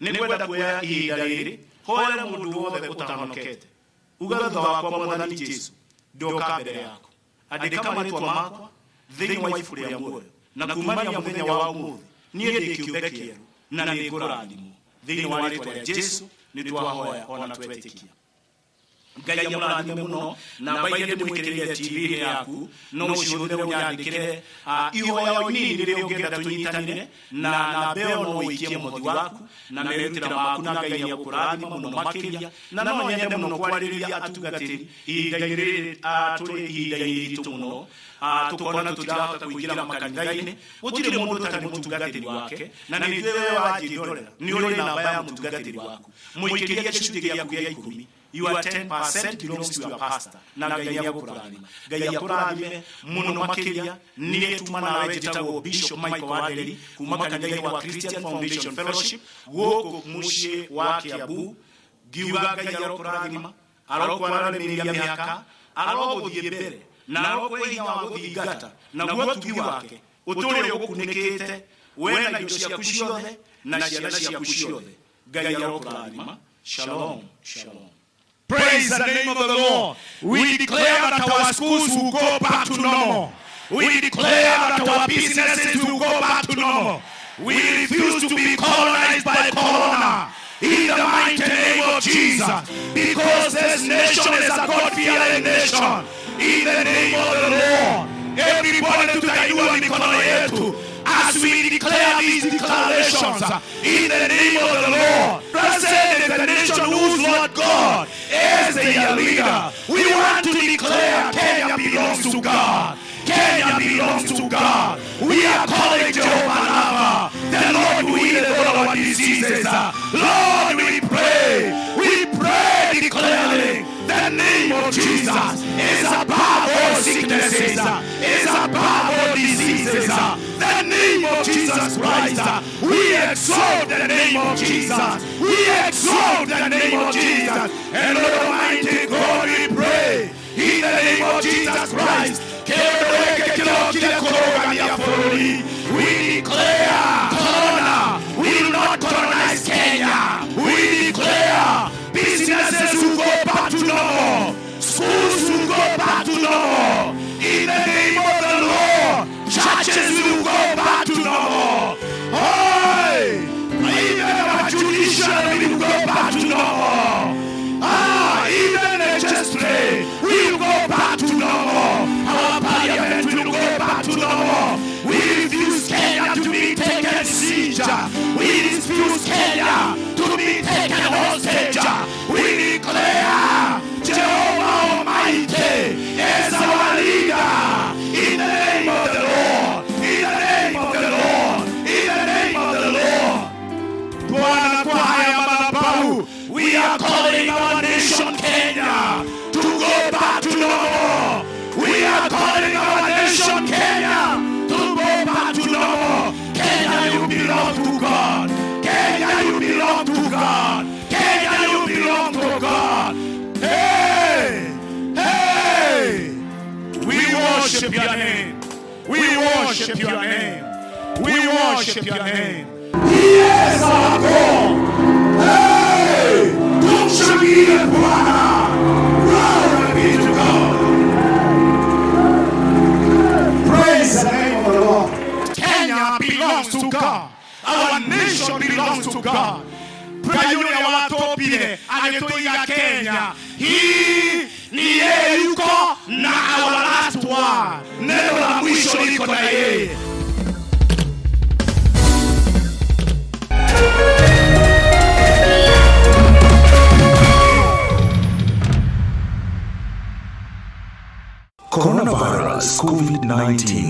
Nĩ ngwenda kuoya ihinda rĩrĩ hoere mũndũ wothe ũtahonokete. Uga thutha wakwa: Mwathani Jesu, ndoka mbere yaku, andĩka marĩtwa makwa thĩinĩ wa ibuku rĩa muoyo, na kumania mũthenya wa ũmũthĩ niĩ ndĩ kĩũmbe kĩerũ na nĩ ngũrathimwo. Thĩinĩ wa rĩtwa rĩa Jesu nĩ twahoya ona twetĩkia. Ngai amũrathime mũno. Namba iria ndĩmwĩkĩrĩire TV-inĩ yaku no ũcihũthĩre ũnyandĩkĩre ihoya o inini rĩrĩa ũngĩenda tũnyitanĩre na namba ĩyo. No ũikie mũhothi waku na merutĩra maku, na Ngai nĩ egũkũrathima mũno makĩria. Na no nyende mũno kwarĩrĩria atungatĩri ihinda-inĩ rĩrĩ tũrĩ ihinda-inĩ iritũ mũno, tũkona tũtirahota kũingĩra makanitha-inĩ. Gũtirĩ mũndũ ũtarĩ mũtungatĩri wake, na nĩ njũĩ we wanjĩrorera nĩ ũrĩ namba ya mũtungatĩri waku. Mũikĩrie gĩcunjĩ gĩaku gĩa ikũmi. Your 10% belongs to your pastor, na Ngai nĩ agũkũrathima. Ngai akũrathime mũno makĩria. Niĩ tuma nawe njĩtagwo Bishop Michael Wanderi kuma kanitha-inĩ wa Christian Foundation Fellowship gũkũ mũciĩ wa Kiambu, ngiuga Ngai arokũrathima, arokwararĩmĩria mĩhaka, arogũthiĩ mbere na arokũhe hinya wa gũthingata, naguo ũtugi wake ũtũũre ũgũkunĩkĩte we na indo ciaku ciothe na ciana ciaku ciothe. Ngai arokũrathima. Shalom, shalom. Praise the name of the Lord. We declare that our schools will go back to normal. We declare that our businesses will go back to normal. We refuse to be colonized by corona. In the mighty name of Jesus. Because this nation is a God-fearing nation. In the name of the Lord. Everybody, tutainua mikono yetu as we declare these declarations in the name of the Lord. Blessed is the nation whose Lord God is their leader. We want to declare Kenya belongs to God. Kenya belongs to God. We are calling Jehovah Rapha, the Lord who healeth all our diseases. Lord, we pray. We pray declaring the name of Jesus is above all sicknesses, is above all diseases. The name of Jesus Christ. We exalt the name of Jesus. We exalt the name of Jesus. And Lord Almighty God, we pray in the name of Jesus Christ. We declare corona will not colonize Kenya. We declare businesses will go back to normal. Schools will go back to normal. In the name of the Lord, churches will go back to normal. Hey! Even our judiciary will go back to normal. Even the legislature will go back to normal. Our parliament will go back to normal. We refuse Kenya to be taken seizure. We refuse Kenya to be taken hostage. We declare Jehovah Almighty is our leader. In the name of the Lord. In the name of the Lord. In the name of the Lord. Bwana, kwa haya madhabahu, we are calling our nation Kenya to go back to normal. We are calling our nation Kenya to go back to normal. Kenya, you belong to God. Kenya, you belong to God. Kenya, you belong to God. Hey, hey. We worship your name. We worship your name. We worship your name. He is our God. Hey! Tumshangilie Bwana. Glory be to God. Praise the name of the Lord. Kenya belongs to God. Our nation belongs to God. Ngai ũrĩa watũmbire agĩtũiga Kenya. Hii ni yeye yuko na our last word. Neno la mwisho liko na yeye. Coronavirus COVID-19.